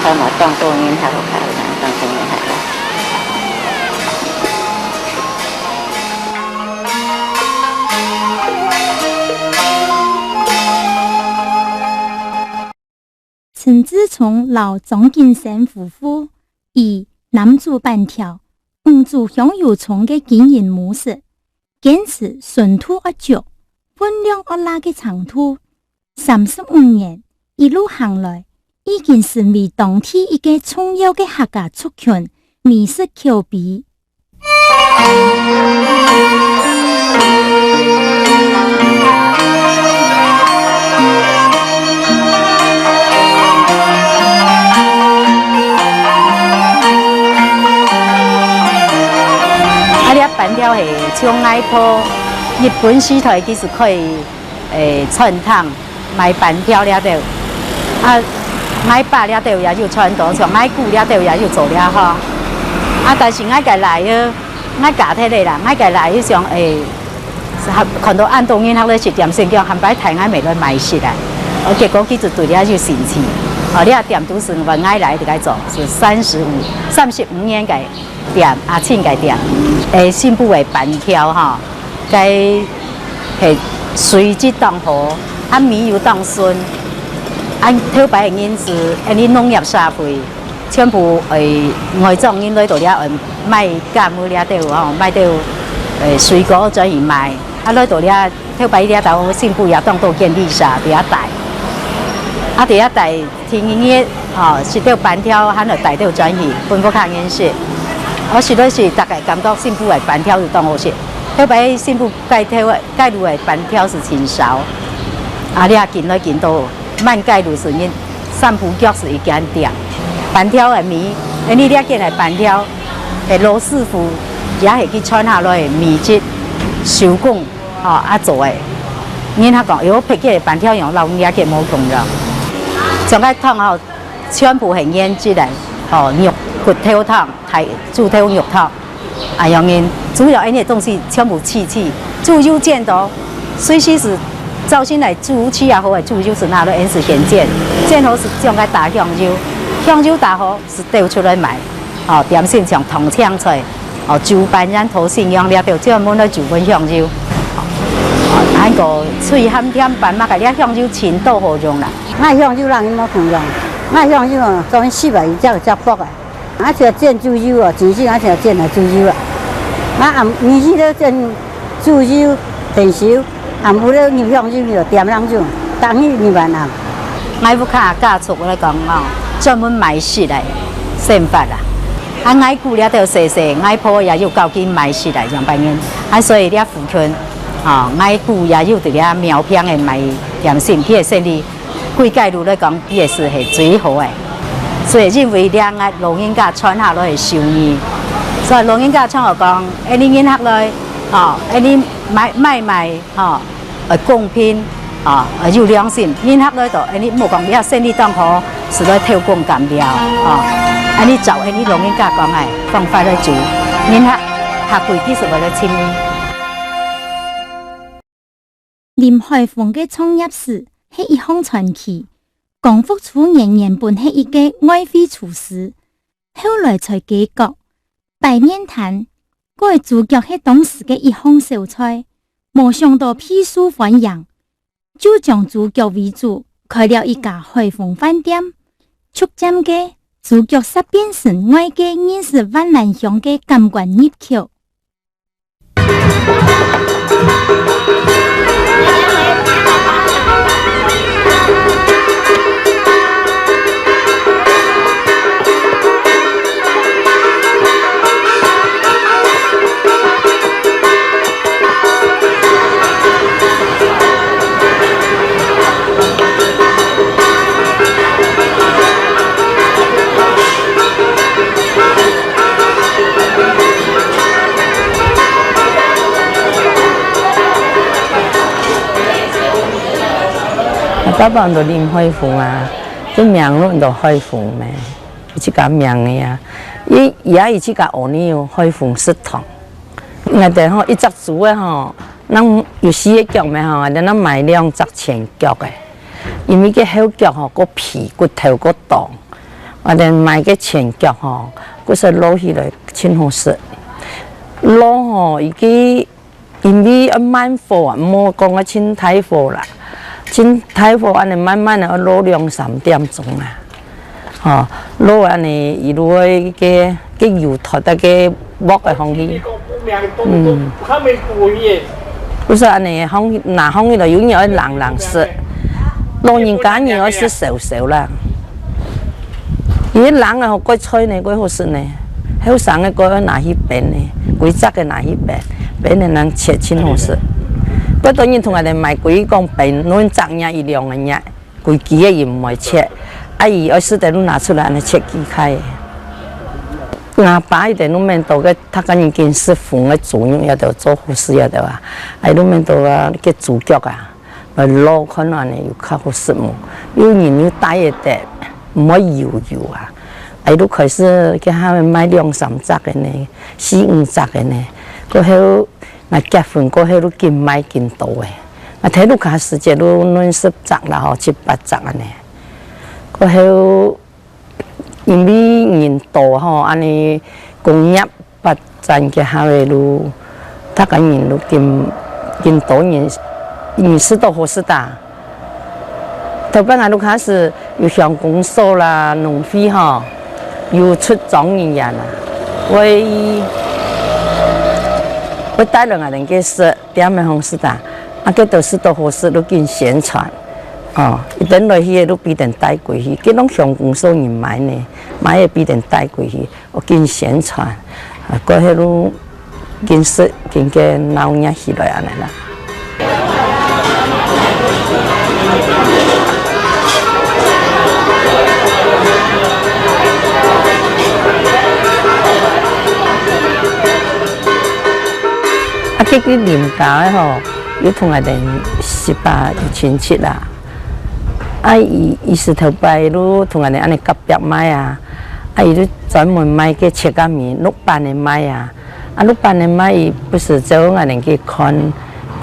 全部當多人還好看，當多人還好。陳志聰摎張景生夫婦以南煮粄條、五煮香油蔥个經營模式， 堅持純度愛足、分量愛罅个程度。三十五年一路行來，已經成為當地一個重要个客家族群美食口碑。啊，這粄條係 像𠊎婆日本時代佢係開，欸，餐廳賣粄條這兜。啊，𠊎爸這兜也有傳統，像𠊎姑這兜也有做這吼。啊，但是𠊎个倈仔，𠊎嫁忒了啦，𠊎个倈仔想，欸，看到恁多人客來食點心，叫下擺帶𠊎姆來賣食啊。哦，結果佢就對這有興趣。哦，這店都係𠊎來自家做，係三十五、三十五年个 店，阿清个店，欸，新埔个粄條吼，該係水質當好，啊，米又當順，啊，頭擺个人係，恁呢農業社會，全部，欸，外庄人來到這，欸，賣柑仔這兜吼，賣兜，欸，水果轉去賣。啊，來到這，頭擺這兜新埔也當多建築社，佇遐戴。啊，佇遐戴 天光日，吼，食著粄條，還愛帶著轉去，分屋下人食。𠊎食落去，大概感覺新埔个粄條就當好食。特別新埔街頭个，街路个粄條係盡燒，啊，你啊緊來緊到，滿街路係人，三步腳係一間店。粄條个米，因為這間个粄條，係老師傅，也係去傳下來个秘籍，手工 吼，啊做个。人客講，喲，別个粄條樣，摎𠊎个無共樣。像該湯吼，全部係原汁个，吼，肉骨頭湯，大，豬頭肉湯。啊，樣人主要恁呢个東西全部試試，豬油煎到，隨時係朝晨來豬市也好，豬油係拿來恁時現煎，煎好係將該打香油，香油打好係倒出來賣。 哦，點心像燙青菜，哦，豬粄圓、挩新娘這兜，專門來豬粄香油。哦，還過炊鹹甜粄麼个，這香油盡多好用啦。𠊎香油人無共樣，𠊎香油哦，專食啊，一隻一隻薄啊。啊，就煎豬油哦，真正啊，就煎啊豬油啊。啊，暗暝時咧煎豬油，電燒，暗晡咧入香油，入點冷油，當日入萬暗。 𠊎屋下家族來講哦，專門賣食个生活啦。啊，𠊎姑這兜細細，𠊎婆也有教佢賣食个樣般人。啊，所以這附近，吼，𠊎姑也有佇這苗坪个賣點心，佢个生理，規街路來講，佢个係係最好个。所以因為這𠊎老人家傳下來个手藝，所以老人家傳我講，恁呢人客來，吼，恁呢買買賣，吼， 呃，公平，啊，呃，有良心，人客來到，恁呢莫講這生理當好，係來偷工減料，啊，恁呢照恁呢老人家講个方法來做，人客下跪佢係會來尋你。林海峰个創業史係一項傳奇。江福初年原本係一個外燴廚師，後來在街角擺麵攤， 該豬腳係當時个一項小菜，無想到備受歡迎，就將豬腳為主開了一家海豐飯店，逐漸个，豬腳煞變成外界認識萬巒鄉个感官入口。 𠊎爸爸安到林海峰啊，佢名安到海峰咩，佢自家名个啊。佢也佢自家安到海峰食堂。𠊎兜吼，一隻豬仔吼，若有四隻腳咩吼，𠊎兜愛買兩隻前腳个，因為該後腳吼，較肥，骨頭較重。𠊎兜買該前腳吼，故所滷起來盡好食。滷吼，佢个 因為愛慢火啊，莫講愛盡大火啦。盡大火恁呢慢慢个愛滷兩三點鐘啊。吼，滷恁呢，一路个，个油脫到該鑊个方去。嗯。故所恁呢，放，拿放起來，有人愛冷冷食，老人家人愛食燒燒啦。 佢冷个吼，該菜呢，該好食呢。後生个該愛拿去冰呢，歸隻个拿去冰，冰了正切盡好食。該當然同𠊎兜買歸講冰，論隻若一兩个若，歸支个佢毋會切，啊佢愛食个就拿出來恁呢切幾塊。吾爸佢兜就愐到該，逐个人緊食風个豬肉，也都做好食，也都啊，啊佢就愐到啊，該豬腳啊， 來滷看恁呢有較好食無？有人有帶个得，毋會油油啊。啊，佢就開始該下賣兩三隻个呢，四五隻个呢。過後，𠊎結婚過後就緊賣緊多个。𠊎頭路下時節就論十隻啦吼，七八隻恁呢。過後 因為人多吼，恁呢工業發展个下尾路，逐个人就緊，緊多人，人食到好食啊。頭擺𠊎屋下係有鄉公所啦、農會吼，有出張人員啊，會，會帶來𠊎兜个食，點个方式啊，啊，該都係都好食，都緊宣傳。哦，一等來去个都必定帶過去，該攏鄉公所人買呢，買个必定帶過去。 哦，緊宣傳，啊，過後就緊食，緊个鬧熱起來恁樣啦。啊，結果鄰家个吼，有同𠊎兜識吧，有親戚啦。 啊，佢，佢係頭擺就同𠊎兜恁樣隔壁買啊，啊，佢就專門買个切仔麵，橐板个賣啊。啊，橐板个賣，佢毋係照𠊎兜去看，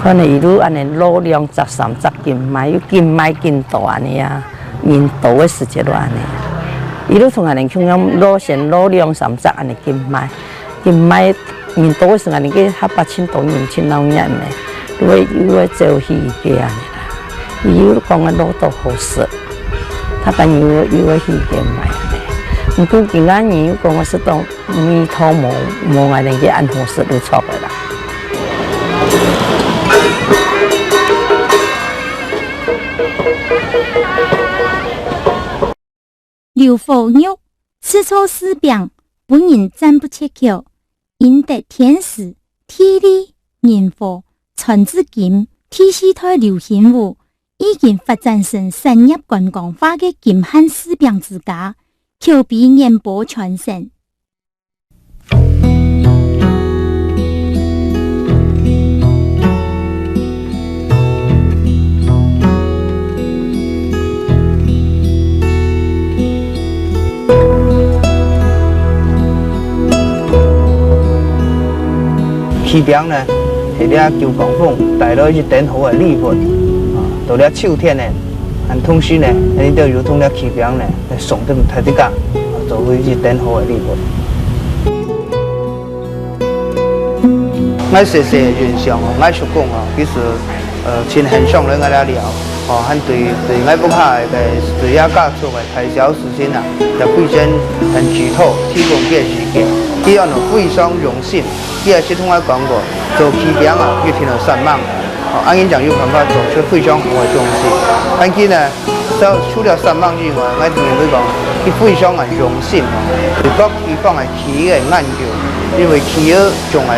看了佢就恁樣摎兩隻三隻緊買，又緊買緊多恁樣啊，人多个時節就恁樣。佢就同𠊎兜共樣摎先摎兩三隻恁樣緊買。 佢買人多个時節，你个下把盡多人盡鬧熱呢，又會，又會走去佢个恁樣啦。佢又講个摎到好食，大家又會，又會去佢个買呢。毋過今下人又講个係當味道無，無𠊎兜个恁好食就著个啦。劉火玉，自做柿餅，分人讚不絕口，贏得天時、地利、人和，傳至今，第四代劉興武已經發展成產業觀光化个金漢柿餅之家，口碑遠播全省。 柿餅呢，係這九降風帶來一等好个禮物，啊，到這秋天呢，還同時呢，𠊎兜又同這柿餅呢， 送分大自家，做為一等好个禮物。𠊎細細个印象哦，𠊎叔公哦，其實，呃，盡欣賞來𠊎這尞，哦，還對，對𠊎屋下个，對這家族个大小事情啊，也非常很指導，提供个意見，佢安到非常用心。 佢也識同𠊎講過，做柿餅啊，一定愛煞猛。哦，恁樣正有辦法做出非常好个東西。恁樣呢，除，除了煞猛以外，𠊎同佢講，佢非常个用心哦，對各地方个柿仔个研究，因為柿仔種个，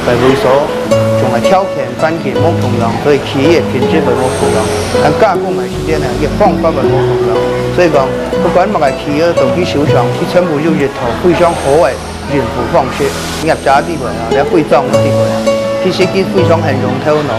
个位所，種个條件、環境無共樣，所以柿仔个品質會無共樣。但加工个時間呢，佢个方法會無共樣。所以講，不管麼个柿仔到佢手上，佢全部有一套非常好个 應付方式，業者个地位啊，這貴重个地位啊，其實佢非常很用頭腦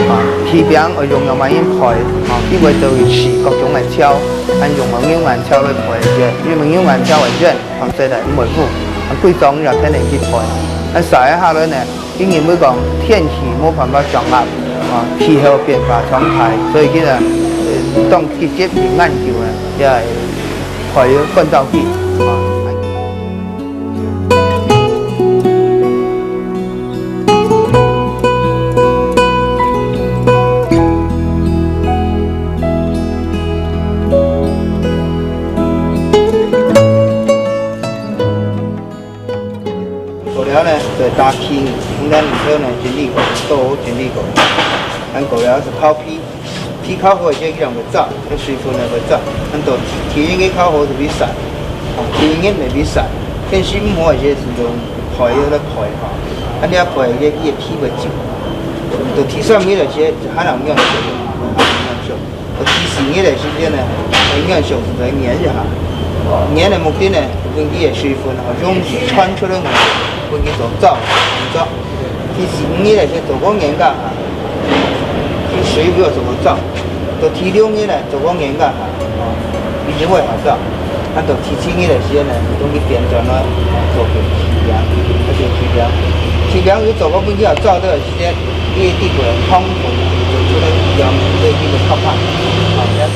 啊。柿餅愛用樣麼人焙啊，佢會做一支各種个竅，還用用銀竅來焙个，因為用銀竅个圓，放細來毋會烏，啊，貴重也天然去焙。啊，曬下來呢，因為講天氣無辦法掌握啊，氣候變化常態，所以佢呢，呃，當積極去研究呢，也會焙个乾燥機啊。 過了呢，就打皮，中間裡頭呢，整理過，做好整理過。還過了係刨皮。 皮較好个時節，佢正會燥，該水分呢會燥。恁到皮，皮應該較好就會散，哦，皮應該袂會散。但係毋好个時節係用焙个來焙吼，恁樣焙个佢个皮會皺，到第三日个時節，還能用燒，還能用燒。到第四日个時節呢，用燒就會研一下。研个目的呢，分佢个水分吼，容易傳出來，分佢做燥，燥。 第四日呢，先做個研究下，佢水分愛做到燥，到第六日呢，做個研究下，哦，已經會好燥。啊，到第七日个時間呢，就同佢變轉來做個柿餅，啊，做柿餅。柿餅有做到分佢燥个時間，佢个底部个糖分就出來一樣，所以佢就較香。好，這樣。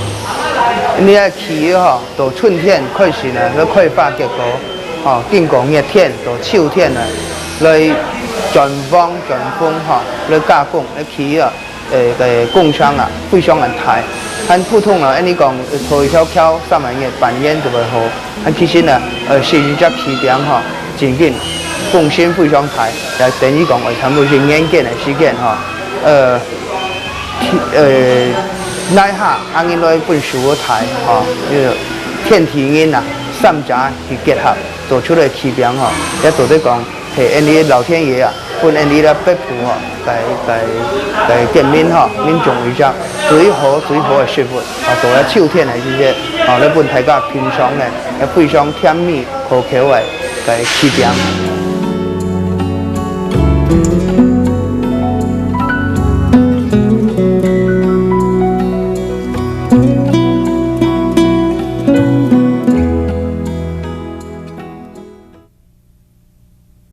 你看柿仔吼，到春天開始呢，愛開花結果，吼，經過熱天到秋天呢，來轉黃轉紅吼，來加工，該柿仔 呃，个工程啊，非常个大。很普通咯，恁呢講，做一條橋三萬元、半年就會好。但其實呢，呃，係一隻柿餅吼，真緊，貢獻非常大，也等於講，呃，差不多係年間个時間吼，呃，天，呃，哪下恁呢來分手个大吼，呃，天地人啊，三者去結合，做出來柿餅吼，也做得講，係恁呢老天爺啊， 分恁呢个北部吼，个个个國民吼，民眾一隻最好最好个食物，啊，到了秋天个時節，啊，來分大家品嚐个，也非常甜美可口个个柿餅。